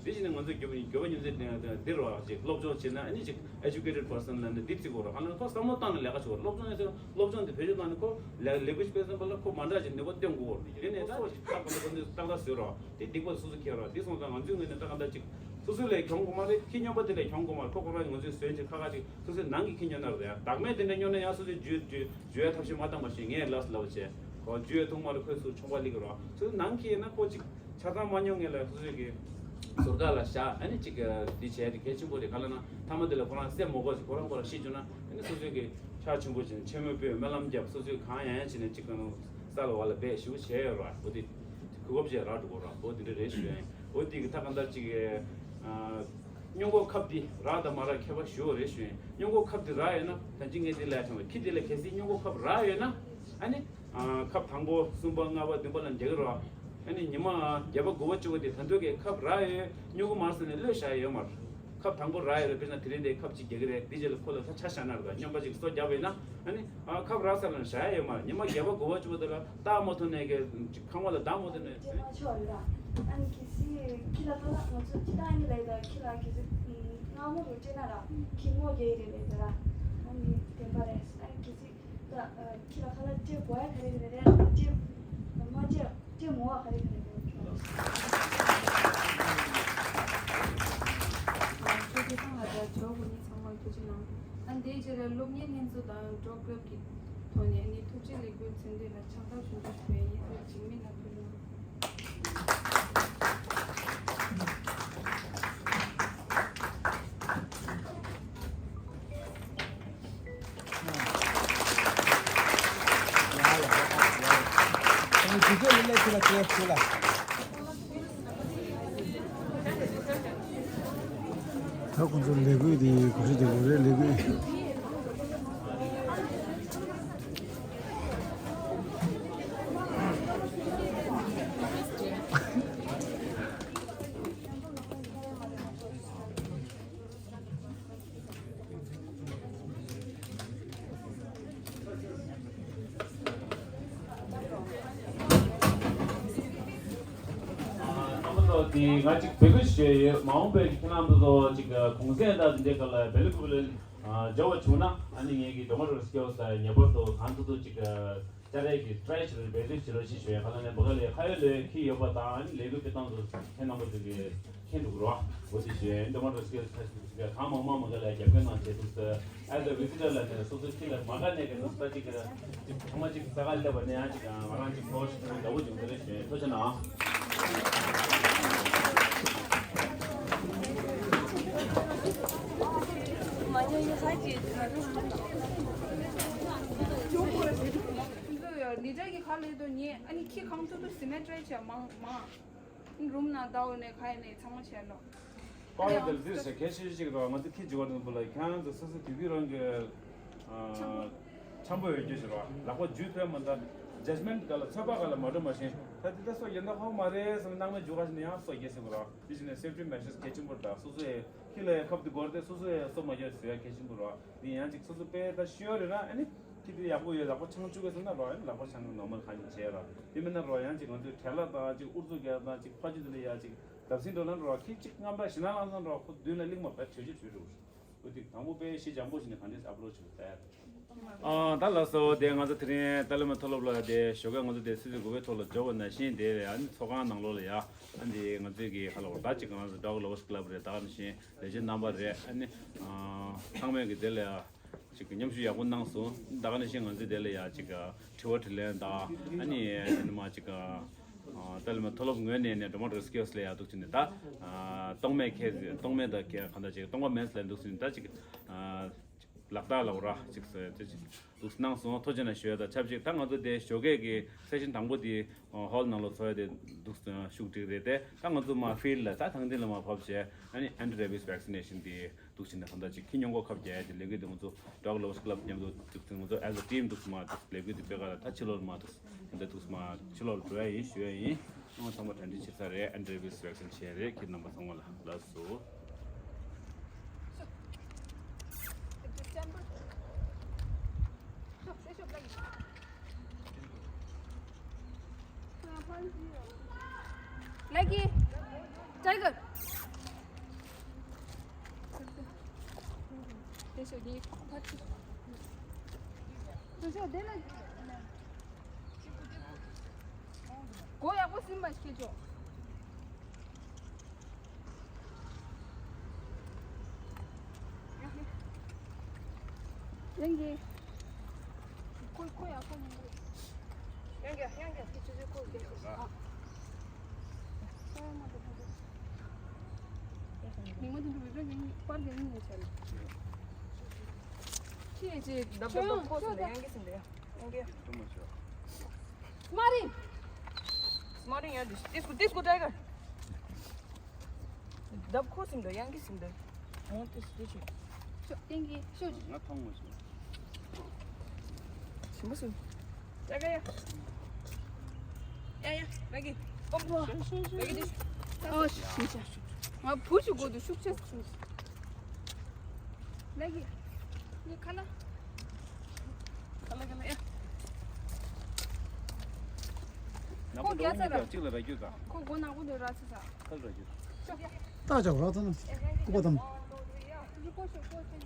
དེ་བཞིན་ང་ཚོས་རྒྱུ་རྒྱུ་བ་ཉུང་ཚད་འདིར་བ་ཅིག་སློབ་སྦྱོང་བྱེད་ན་ཨ་ནི་ཅིག་ཨེ་ཇུ་ཀེ་ཊེཌ་པར་སན་ལ་ནི་འདི་བརྩི་དགོས་ར། ཨ་ནི་ཁོ་བསམ་བློ་བཏང་ནས་ལས་ཀ་བྱེད་དགོས་ར། སློབ་སྦྱོང་ཡིན་ཚེ་སློབ་སྦྱོང་འདི་བེད་སྤྱོད་བཏང་ནས་ཁོ་ལས་ལས་འགུལ་སྤེལ་ཙམ་པ་ལ་ཁོ་མ་འདྲ་ཅིག་ནུས་པ་བཏོན་དགོས་ར། དེ་ནས་ད་ཅིག་ཏག་ཏག་ཏག་ཏག་བཟོས་ར་དེ་སྡིག་པ་སོ་སོ་ཁྱེར་ར། དེ་སོང་ཙང་ང་ཚོའི་ངོས་ནས་ད་ག་འདྲ་ཅིག་སོ་སོ་ལས་གྱོང་དགོས་མ་རེད། ཁྱི་སྨྱོན་པ་དེ་ལས་གྱོང་དགོས་མ་རེད། ཁོ་ཁོ་རང་ང་ཚོའི་ཟོན་ཅིག་ཁ་ཁ་ཅིག་སོ་སོའི་ནང་གི་ཁྱི་སྨྱོན་ན་རེད། ཡང་བདག་མེད་དེ་འདྲ་སྨྱོན་ན་ཡང་སོ་སོའི་འཇུ་འཇུ་འཇུ་ཡ་ཐབས་ཤེས་མ་བཏང་པ་བཞིན་ངས་ལགས་སུ་ལབ་བྱས་ཁོ་འཇུ་ཡ་ཐུག་མ་རེད། ཁོའི་ཚུར་མཆོང་པ་སླེབས་ཀྱི་ར། སོ་སོའི་ནང་གི་ཡིན་ན་ཁོ་ཅིག་ཆ་ཚང་མ་མྱོང་ངེས་ལ་སོ་སོའི་གི་ཟུར་བཀག་ལ་བཞག་ཨ་ནི་ཅིག་འདི་བྱས་ཏེ་གལ་ཆེན་པོ་རེད། ག་ལ་ན་མཐའ་མ་དེ་ལ་ཁོ་རང་སེམས་མ་དགོས་ཅིག་ཁོ་རང་ཁོ་རང་ཤི་བཅུག་ན་ཨ་ནི་སོ་སོའི་གི་ཕྱག་ཆེན་པོ་ཅིག་མཆོད་མེ་ཕུལ་སྨོན་ལམ་བརྒྱབ་སོ་སོའི་གང་ཡང་ཡང་བྱས་ནས་ཅིག་ག་ནོ་ས་ལ་བ་ལ་སྦས་ཞུ་བྱས་ཡོད་ར། འོ་དེ་གོ་སྐབས་ཅིག་རག་འགྲོ་གོ་ར། འོ་དེ་འདྲ་རེད་ཞུ་ཡ་ཡིན། འོ་དེ་གི་ད་ག་འདྲ་ཅིག་སྨྱུ་གུ་ཁབ་འདི་རག་དང་མ་རག་ཁྱད་པར་ཞུ་བ་རེད་ཞུ་ཡིན། སྨྱུ་གུ་ཁབ་འདི་རག་ཡོད་ན་ད་ཅི་ངས་འདི་ལས་བྱུང་བ་ཁྱི་འདི་ལ་གལ་སྲིད་སྨྱུ་གུ་ཁབ་རག་ཡོད་ན་ཨ་ནི། ཁབ་དང་པོ་གསུམ་པ་ལྔ་པ་བདུན་པ་ལ་འཇལ་གི་རོགས། ཨ་ནི་ཉི་མ་བརྒྱད་པ་དགུ་པ་བཅུ་པ་དེ་ད་དུང་གི་ཁབ་རག་ཡོད་སྨྱུ་གུ་མ་ཟེར་ནས་གློད་བཞག་ཡོད་མ་རེད། ཁབ་དང་པོ་རག་ཡོད་རེད། དཔེར་ན་དེ་རིང་དེ་ཁབ་གཅིག་རྒྱག་གི་རེད། དེ་རྗེས་ལ་ཁོ་ལ་ད་ཆ་བཞག་ན་རེད། སྨྱོན་པ་ཅིག་སོ་བརྒྱབ་པ་ཡིན་ན་ཨ་ནི་ཁབ་རག་ས་ལ་བཞག་ཡོད་མ་རེད། ཉི་མ་བརྒྱད་པ་དགུ་པ་བཅུ་པ་དེ་ལ་བཏགས་མ་ཐུབ་ནས་གི་ཁང་བ་ལ་བདག་མ་ཐུབ་ནས། དེ་མ་ཆོག་རེད་ད། ཨ་ནི་གལ་སྲིད་ཁྱི་ལ་ཁ་ལག་ང་ཚོ་ཁྱི་ལ་ཨ་ནི་ལ་ཡི་ད་ཁྱི་ལ་གལ་སྲིད་མངར་མོ་རུ་སྤྲད་ན་ར་ཁྱི་ངོ་རྒྱག་གི་རེད་ལ་ཡི་ད་ར། ཨ་ནི་བདེན་པ་རེད། ཨ་ནི་གལ་སྲིད། ད་ཁྱི་ལ་ཁ་ལག་སྤྲད་དགོས་ཡ་ག་རེ་ག་རེ་རེད། སྤྲད་མ་སྤྲད་སྤྲད་མོ་བ་ག་རེ་ག་རེ་རེད། ཁྱོད་ཀྱི་ཐང་ལ་ད་ཇོ་གུ་ནི་ཚང་མ་ཐུགས་རྗེ་གནང་། ཨ་འདིའི་རྗེས་ལ་སློབ་གཉེར་ལྷན་ཚོགས་དང་ཌོག་ཀླབ་ཀྱི་ཐོག་ནས་ནི་ཐུགས་རྗེ་ལེགས་འབུལ་མཚོན་འདོད་ལ་ཕྱག་རྟགས་ཞུ་རྒྱུ་ཞུ་བའི་ཡིན། ཐུགས་རྗེ་མི་ལ་ཕུལ་གནང་། ད་ཁོང་ཚོ་ལས་འགུལ་འདི་གོ་སྒྲིག་བྱེད་དགོས་རེད། ལས་འགུལ། རྣམ་པ་ཚོ་དེ་ང་གཅིག་འབོད་སྐུལ་ཞུ་ཡས་ཡོད། མ་འོངས་པའི་ཁྱེད་རྣམ་པ་ཚོ་གཅིག་གུང་སེང་དང་དེ་འདྲའི་སྐབས་ལ་བེ་ལི་ཀུ་ལ་འབྱོར་བ་བྱུང་ན་ཨ་ནི་ངེད་ཀྱི་ཌེ་མོ་ཀྲེ་ཊིག་སྐྱོ་ས་ངེས་པར་དུ་གང་ཐུབ་ཐུབ་གཅིག་བཅར་ཡས་ཀྱི་ཊ་རའི་བྱེད་རོགས་བེད་སྤྱོད་བྱེད་རོགས་ཞེས་ཞུ་ཡས། ཁ་ལ་ནས་བོ་ག་ལས་ཁ་ཡོད་ལས་ཁྱི་ཡོད་པ་དང་ཨ་ནི་ལས་འགུལ་སྤེལ་སྟངས་སུ་ཁྱེད་རྣམ་པ་ཚོ་གི་མཁྱེན་འདུག་རོགས། འོ་དེ་ཞུ་ཡས། འདི་མ་འགྲོ་སྐད་ཆ་ཞུ་གང་མང་མང་མ་ག་ལ་རྒྱབ་སྐྱོར་གནང་བྱས་འདུག་ཟེར། ཨེ་ཛ་བི་ཛི་ཊར་ལ་ནས་སོ་སོའི་ཁྱི་ལ་མ་དགའ་ནས་ཀྱི་ནུས་པ་གཅིག་གི་ཚང་མ་གཅིག་ས་ག་སླེབས་པ་ནས་ཡང་གཅིག་ང་རང་གཅིག་ཐོག་ཞིག་འདྲ་བོ་བྱུང་གི་རེད་ཞུ་ཡས། ཐུགས་རྗེ་གནང་། ནི་ཏྲ་གི་ཁ་ལས་དོ་ཉེ་ཨ་ནི་ཁྱི་གང་ཐུབ་ཐུབ་སི་མེ་ཏྲའི་ཆ་མང་མང་རུམ་ན་ཟླ་བོ་ནས་ཁ་ཡ་ནས་ཚང་མ་བྱས་ལོ། པ་ཡ་དེར་འདིར་ཞེས་གལ་ཆེ་ཞིག་རོ། ང་ཚོ་ཁྱི་འཇུ་བ་དང་བུ་ལ་ཁྱང་ཚོ་སོ་སོ་དུས་དུས་རང་གི་འཆམ་པོ་ཡོད་རྒྱུ་ཞིག་རོ། ལག་པ་འཇུ་ཐུབ་མ་ད་ཇཇ་མེན་ག་ལ་ཚོད་དཔག་ག་ལ་མ་འགྲོ་མ་ཤེས། ད་དེ་ད་སོ་ཡིན་ད་ཧོ་མ་རེད་བསམ་ནང་མ་འཇུ་ག་ཞིག་ནས་ཡང་སོ་རྒྱས་ཟིན་གོ་རོ། དེ་བཞིན་ནས་སེབ་ཊི་མེ་ཤར་གལ་ཆེན་པོ་རེད། ད་སོ་སོ་ཡི་ཁྱི་ལ་ཡ་ཁབ་དེ་སྒོར་དེ་སོ་སོ་ཡི་སོ་མ་རྒྱས་ཟེར་ཡ་གལ་ཆེན་པོ་རོ། དེ་ཡང་ཅིག་སོ་སོ་དཔེ་ད་ཤི་ཡོད་རེད་ན་ཨ་ནི། ཁྱི་དེ་ཡག་པོ་ཡོད། ལག་པ་འཆང་བཅུག་གི་ཟེར་ན་རོགས་ཡང་ལག་པ་འཆང་གི་ནོར་མལ་གང་ཡིན་བྱས་རོགས། དེ་མིན་ན་རོགས་ཡང་ཅིག་ང་ཚོས་བྲེལ་ལ་དང་ཅིག་ཨུར་ཚུགས་རྒྱག་དང་ཅིག་ཕ་ཆུ་དེ་ལ་ཡ་ཅིག་བརྡབ་གསིག་འགྲོ་ན་རོགས་ཁྱི་གཅིག་རྔམ་དྲག་ཞེ་ན་ལངས་སང་རོགས་ཁོ་མདུན་ལ་གླིང་མ་བེད་བྱོས་བྱོས་བྱོས་འགྲོ། ཨུ་ཏིག་དང་པོ་དཔེ་གཞི་འཇམ་པོ་ཞིག་ནས་ག་འདྲས་ཨབ་ལོ་བྱེད་དགོས་ད། ཨ་ད་ལགས་སོ། དེ་ང་ཚོ་དེ་རིང་ཏཱ་ལི་མ་མཐོ་སློབ་ལ་དེ་ཞོགས་ཀས་ང་ཚོ་དེ་སི་ཏུ་དགུ་པའི་ཐོག་ལ་འབྱོར་བ་ནང་བཞིན་དེ་ཡ་ནི་ཚོགས་ཁང་ནང་ལོགས་ལ་ཡ་ཨ་འདི་ང་ཚོས་ཀྱི་ཁ་ལོ་ད་ཅིག་ང་ཚོ་ཌོག་ལོ་ཝར་སི་ཀླབ་རེད། ད་ནང་བཞིན་ལས་བྱེད་རྣམ་པ་རེད། ཨ་ནི་ཚང་མས་ཀྱི་དེ་ལ་ཡ། ཅིག་མཉམ་ཞུགས་ཡག་པོ་གནང་སོང་། ད་ག་ནང་བཞིན་ང་ཚོས་དེ་ལ་ཡ་ཅིག་དྲི་བ་དྲིས་ལན་དང་ཨ་ནི་ཨ་ནི་མ་ཅིག་ཏཱ་ལི་མ་མཐོ་སློབ་ངོས་ནས་ནས་ཌི་མོ་ཀྲེ་ཊིག་སི་ཀིལ་སི་ལ་ཡ་འདུག་ཟེར་ནས་ད་གཏོང་མེད་ཁེ་གཏོང་མེད་ད་ཁེ་གང་ལྟར་ཅིག་གཏོང་པ་མེད་ལ་འདུག་ཟེར་ནས་ད་ཅིག་ལག་རྟགས་ལ་འོ་ར་ཅིག་ཟེར་ཅིག་འདུག་གནང་སོང་། ཐུགས་རྗེ་ཆེ་ཞུ་ཡ། ད་ཆབས་ཅིག་ད་ང་ཚོ་དེ་ཞོགས་ཀས་ཀྱི་སེ་ཤན་དང་པོ་དེ་ཧོལ་ནང་ལ་འཚོགས་ཡ་དེ་འདུག་ཤུགས་སྒྲིག་རེད་དེ། ད་ང་ཚོ་མ་ཕིལ་ལ་ད་ཐང་འདི་ལ་མ་བབས་བྱས་ཨ་ནི་ཨན་ཊི་རེ་བིས་ཝེག་སི་ནེ་ཤན་དེ། འདུག་ཟེར་ནས་གང་ལྟར་ཅིག་ཁྱི་སྨྱོ་འགོག་ཁབ་རྒྱག་ཡ་དེ་ལས་འགུལ་དེ་ང་ཚོ་ཌོག་ལོ་ཝར་སི་ཀླབ་མཉམ་དུ་འདུག་ཟེར། ང་ཚོ་ཨེ་ཛ་ཊིམ་འདུག་མ་འདུག་ལས་འགུལ་དེ་སྤེལ་ག་ལ་ད་ཕྱི་ལོགས་མ་འདུག་ལས་འགུལ་དེ་སྤེལ་ག་ལ་ད་ཕྱི་ལོགས་འགྲོ་ཡ་ཡིན་ཞུ་ཡ་ཡིན། ང་ཚང་མ་གྲ་སྒྲིག་བྱེད་ས་རེད། ཨན་ཊི་རེ་བིས་ཝེག་སིན་བྱས་རེད། ཁྱེད་རྣམ་པ་ཚང་མ་ལ་ལགས་སོ། Lucky, Tiger. དེ་ཤོད་ཀྱི། དེ་ཤོད་དེ་ལ། གོ་ཡག་པོ་ཟིན་པ་ཞིག་ཅོ། ཡང་གི། ཁོ་ཁོ་ཡག་པོ་མི་འདུག་ཡང་གི་ཡང་གི་ཁྱེད་ཚོས་ཁོ་རྒྱག་ཤོག་ཨ། ཁོ་ཡང་མ་འདུག་ཁོ་འདུག་མི་མ་འདུག་འདུག་རེ་རེ་ཡིན་པར་གྱི་ཡིན་ནས་བྱས་ལ། ཁྱེད་ཀྱིས་ལྡབ་ལྡབ་ལྡབ་ཁོ་ཟིན་པས་ཡང་གི་ཟིན་པས་ཡང་གི། སྨ་རིང་། སྨ་རིང་ཡང་འདི་ཏིས་ཀུ་ཏིས་ཀུ་ཏའི་གར། ལྡབ་ཁོ་ཟིན་འདུག་ཡང་གི་ཟིན་འདུག་མོ་ཏིས་ཏིས་ཆུ། ཤོ་ཏིང་གི་ཤོ་ཅི། ང་མཐོང་མ་སོང་། ཞིམ་པོ་སོང་། ཏའི་གར་ཡ། ཡ་ཡ་མ་གི། ཨོ་བོ། མ་གི་ཏིས། ཨོ་ཤི་ཤ། ང་བུ་ཞིག་གོ་དུ་ཤུགས་ཆེ་སོང་། ལ་གི། ནི་ཁ་ལ། ཁ་ལ་ཁ་ལ་ཡ། ཁོ་རྒྱ་ཚ་ར། གཅིག་ལ་ར་རྒྱུ་ད། ཁོ་མགོ་ནག་པོ་དེ་ར་ཚ་ཚ། ཁ་ལ་ར་རྒྱུ། ཤོག་ཡ། ཏག་ཅག་ར་ཚ་ན། ཀུ་པ་དམ། ཡ། ཁོ་ཤོག་ཁོ་ཤོག་ཡ།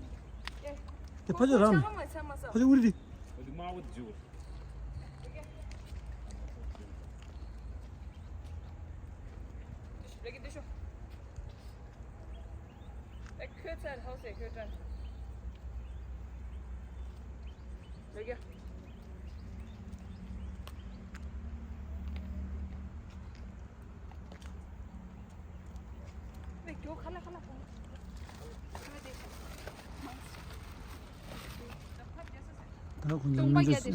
དེ་ཕ་ཆེ་ར་མི། ཕ་ཆེ་ཨུ་རི་རི། འོ་དེ་དམར་པོ་དེ་བྱུག་ལ་གི་དེ་ཤོག་ཨེ་ཁོས་ཚར་ཧོ་སེ་ཁོས་དྲན། ལ་གི། ད་ཁོང་ཚོ་སྨན་བཅོས་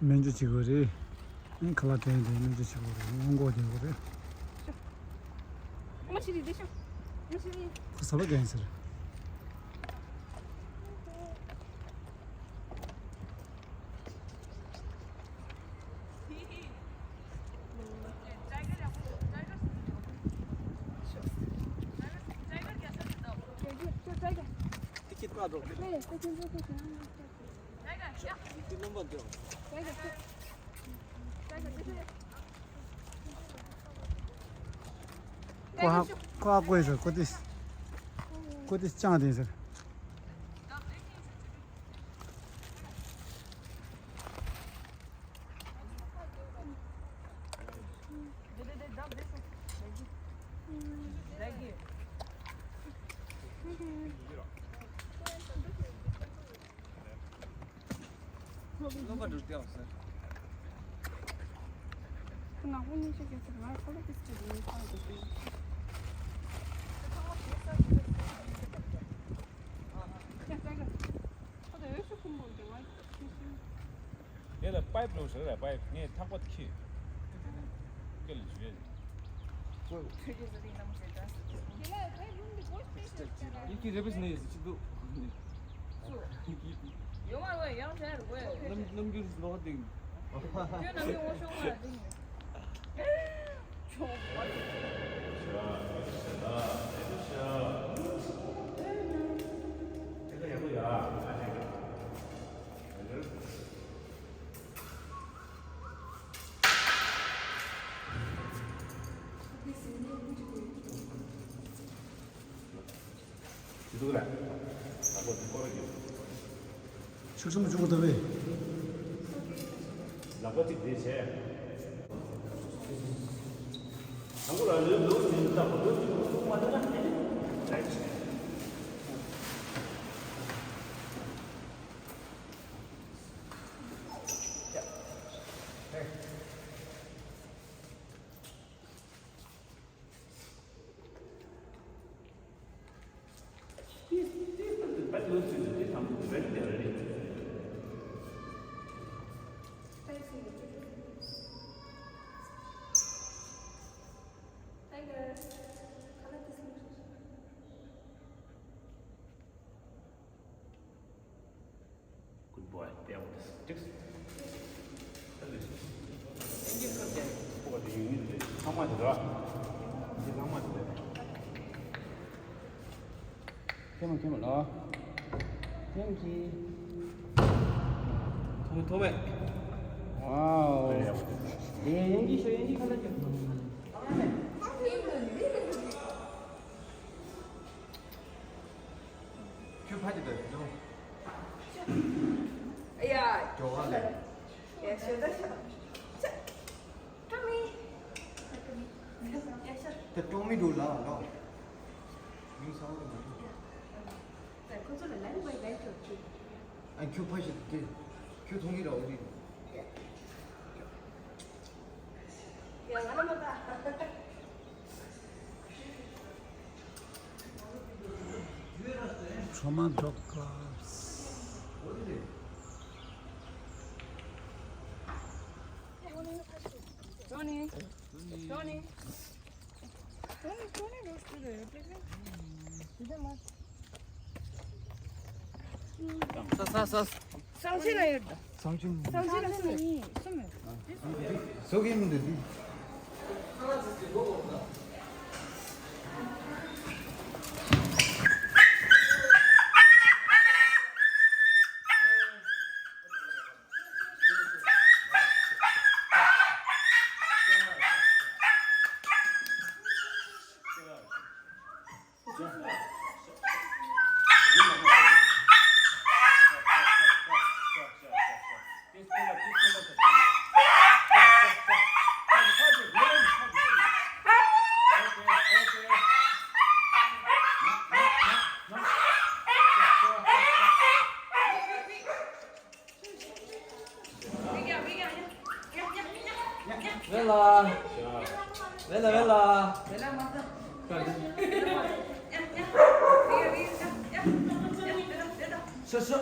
སྨན་བཅོས་བྱེད་དགོས་རེད། ཨ་ནི་ཁ་ལག་སྟོན་དེ་སྨན་བཅོས་བྱེད་དགོས་རེད། སྔོན་འགོག་བྱེད་དགོས་རེད། ཁོ་ཟ་བ་འགན་ཟེར། ཁོ་ཧ་ཁོ་ཧ་གོ་ཡིན་ཟེར། ཁོ་དེ་ཁོ་དེ་ཅང་དེ་ཟེར། པའི་བླུགས་ཟེར་ར། པའི་ངས་ཐག་པ་ཁྱི་སྐེ་ལ་བྱུས། ཁྱོད་ཀྱི་ཟ་ལིང་ནམ་ཟེར་ད་ཟེར། དེ་ལ་ཁོའི་རུམ་འདི་སྒོ་ཕྱེ་ཤོག་ཅེ་ལ། ཡིད་ཀྱི་རེ་བེས་ནས་ཟེར་ཅིག་འདུག་སུ། ཡོང་བ་རོགས་ཡང་བྱ་རོགས། རྣམ་རྣམ་འགྱུར་ལོག་སྟེ། ཁྱོད་རྣམ་འགྱུར་ངོ་ཤོག་མ་སྟེ། ཁྱོད་དེ་ལ་ཡག་པོ་ཡ། འདུག་ལ། ལག་པ་འདི་སྐོར་རྒྱུ། ཆུ་ཆུ་མ་བཅུག་གོ་ད་བས། ལག་པ་གཅིག་འདི་བྱས། དང་པོ་ལ་ལོས་ལོས་ཉིན་ལྟ་བུ་ལོས་ཉིན་ལྟ་བུ་མ་ལྟ་ན་ལེགས་བྱས། Good boy. Stay on this. Six. What do you need? How much, right? How much? Come on, come on, no. Thank you. Wow. Yeah, thank you, thank you. ཁྱོད་ཕ་གི་དེ་ནོ། ཨ་ཡ། ཀྱོ་ག་ལེ། ཡ་ཤོད་ད་ཤོད། ཤོད། ཀྲོང་མི། ཡ་ཤོད། ད་ཀྲོང་མི་འགྲོ་ལ་ལོ། མིང་ས་འོག་ཏུ་མ་འགྲོ། ད་ཁོ་ཚོ་ལ་ལན་བའི་ལན་ཁྱོད་ཁྱོད། ཨ་ཁྱོད་ཕ་གི་དེ། ཁྱོད་མཐོང་གི་ར་འོ་དེ། ཡ། ཡ་ང་ལ་མ་ད། Trauma drop gloves. Johnny. Johnny. Johnny, Johnny, don't do that. ས་ས་ས། སང་ཆེན་ལ་ཡོད། སང་ཆེན། སང་ཆེན་ལ་སུ་སུ་མེད། སོ་གི་མི་འདུག་འདི། ཝེ་ལ། ཝེ་ལ་ཝེ་ལ། ཤོ་ཤོ།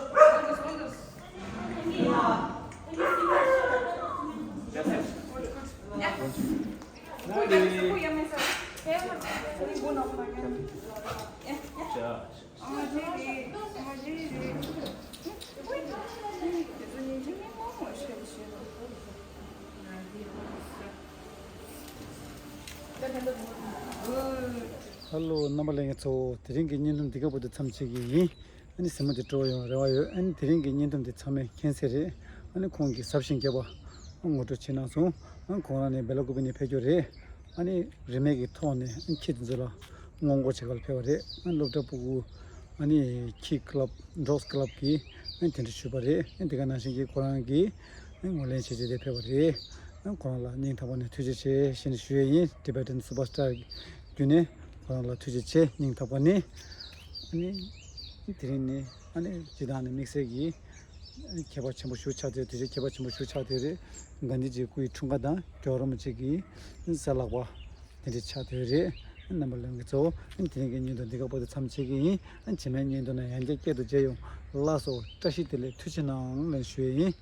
ཧེ་ལོ། རྣམ་པ་ལྷན་རྒྱས་ཚོ། དེ་རིང་གི་བརྙན་ཐུང་འདི་ག་བར་དུ་མཚམས་ཆད་ཀྱི་ཡིན། ཨ་ནི་གཟིགས་མོ་དེ་སྤྲོ་བ་ཡོང་རེ་བ་ཡོད། ཨ་ནི་དེ་རིང་གི་བརྙན་ཐུང་དེ་ཚང་མས་མཁྱེན་གསལ་རེད། ཨ་ནི་ཁོང་གི་ཟབ་ཞིང་རྒྱས་པ་ངོ་སྤྲོད་བྱེད་གནང་སོང་། ཨ་ནི་ཁོང་རང་ནི་སྦེ་ལ་ཀུ་པེ་ནས་ཕེབས་རྒྱུ་རེད། ཨ་ནི་རིན་མེད་ཀྱི་ཐོག་ནས་ཨ་ནི་ཁྱི་དེ་ཚོ་ལ་སྔོན་འགོག་བྱེད་གར་ཕེབས་པ་རེད། ཨ་ནི་སློབ་གྲྭ་ཕྲུ་གུ་ཨ་ནི་ཁྱི་ཀླབ་ཌོག་སི་ཀླབ་ཀྱིས་ཨ་ནི་དེ་འདྲ་ཞུས་པ་རེད། ཨ་ནི་དེ་ག་ནང་བཞིན་གྱི་ཁོ་རང་གིས་ཨ་ནི་ངོས་ལེན་བྱེད་ཆེད་དེ་ཕེབས་པ་རེད། ཨ་ནི་ཁོ་རང་ལ་སྙིང་ཐག་པ་ནས་ཐུགས་རྗེ་ཆེ་ཞེས་ནས་ཞུ་ཡས་ཡིན། Tibetan Superstar བརྒྱུད་ནས་ཁོ་རང་ལ་ཐུགས་རྗེ་ཆེ། སྙིང་ཐག་པ་ནས། ཨ་ནི་དེ་རིང་ནི་ཨ་ནི་སྤྱི་བཏང་ནས་དམིགས་བསལ་གྱི་ཁྱད་པར་ཆེན་པོ་ཞིག་ཆགས་ཏེ། དུས་ཆེན་ཁྱད་པར་ཆེན་པོ་ཞིག་ཆགས་ཏེ་རེད། གྷན་དྷི་ཇིའི་སྐུའི་འཁྲུངས་སྐར་དང་རྒྱལ་བ་རིན་པོ་ཆེ་གི་གཟའ་ལྷག་པ་དེ་འདྲ་ཆགས་ཏེ་རེད། རྣམ་པ་ལྷན་རྒྱས་ཚོ། དེ་རིང་གི་བརྙན་ཐུང་འདི་ག་བར་དུ་མཚམས་ཆད་ཀྱི་ཡིན། རྗེས་མའི་བརྙན་ཐུང་ནང་ཡང་བསྐྱར་བསྐྱར་དུ་མཇལ་ཡོང་། ལགས་སོ། བཀྲ་ཤིས་བདེ་ལེགས། ཐུགས་རྗེ་གནང་ལན་ཞུ་ཡས་ཡིན།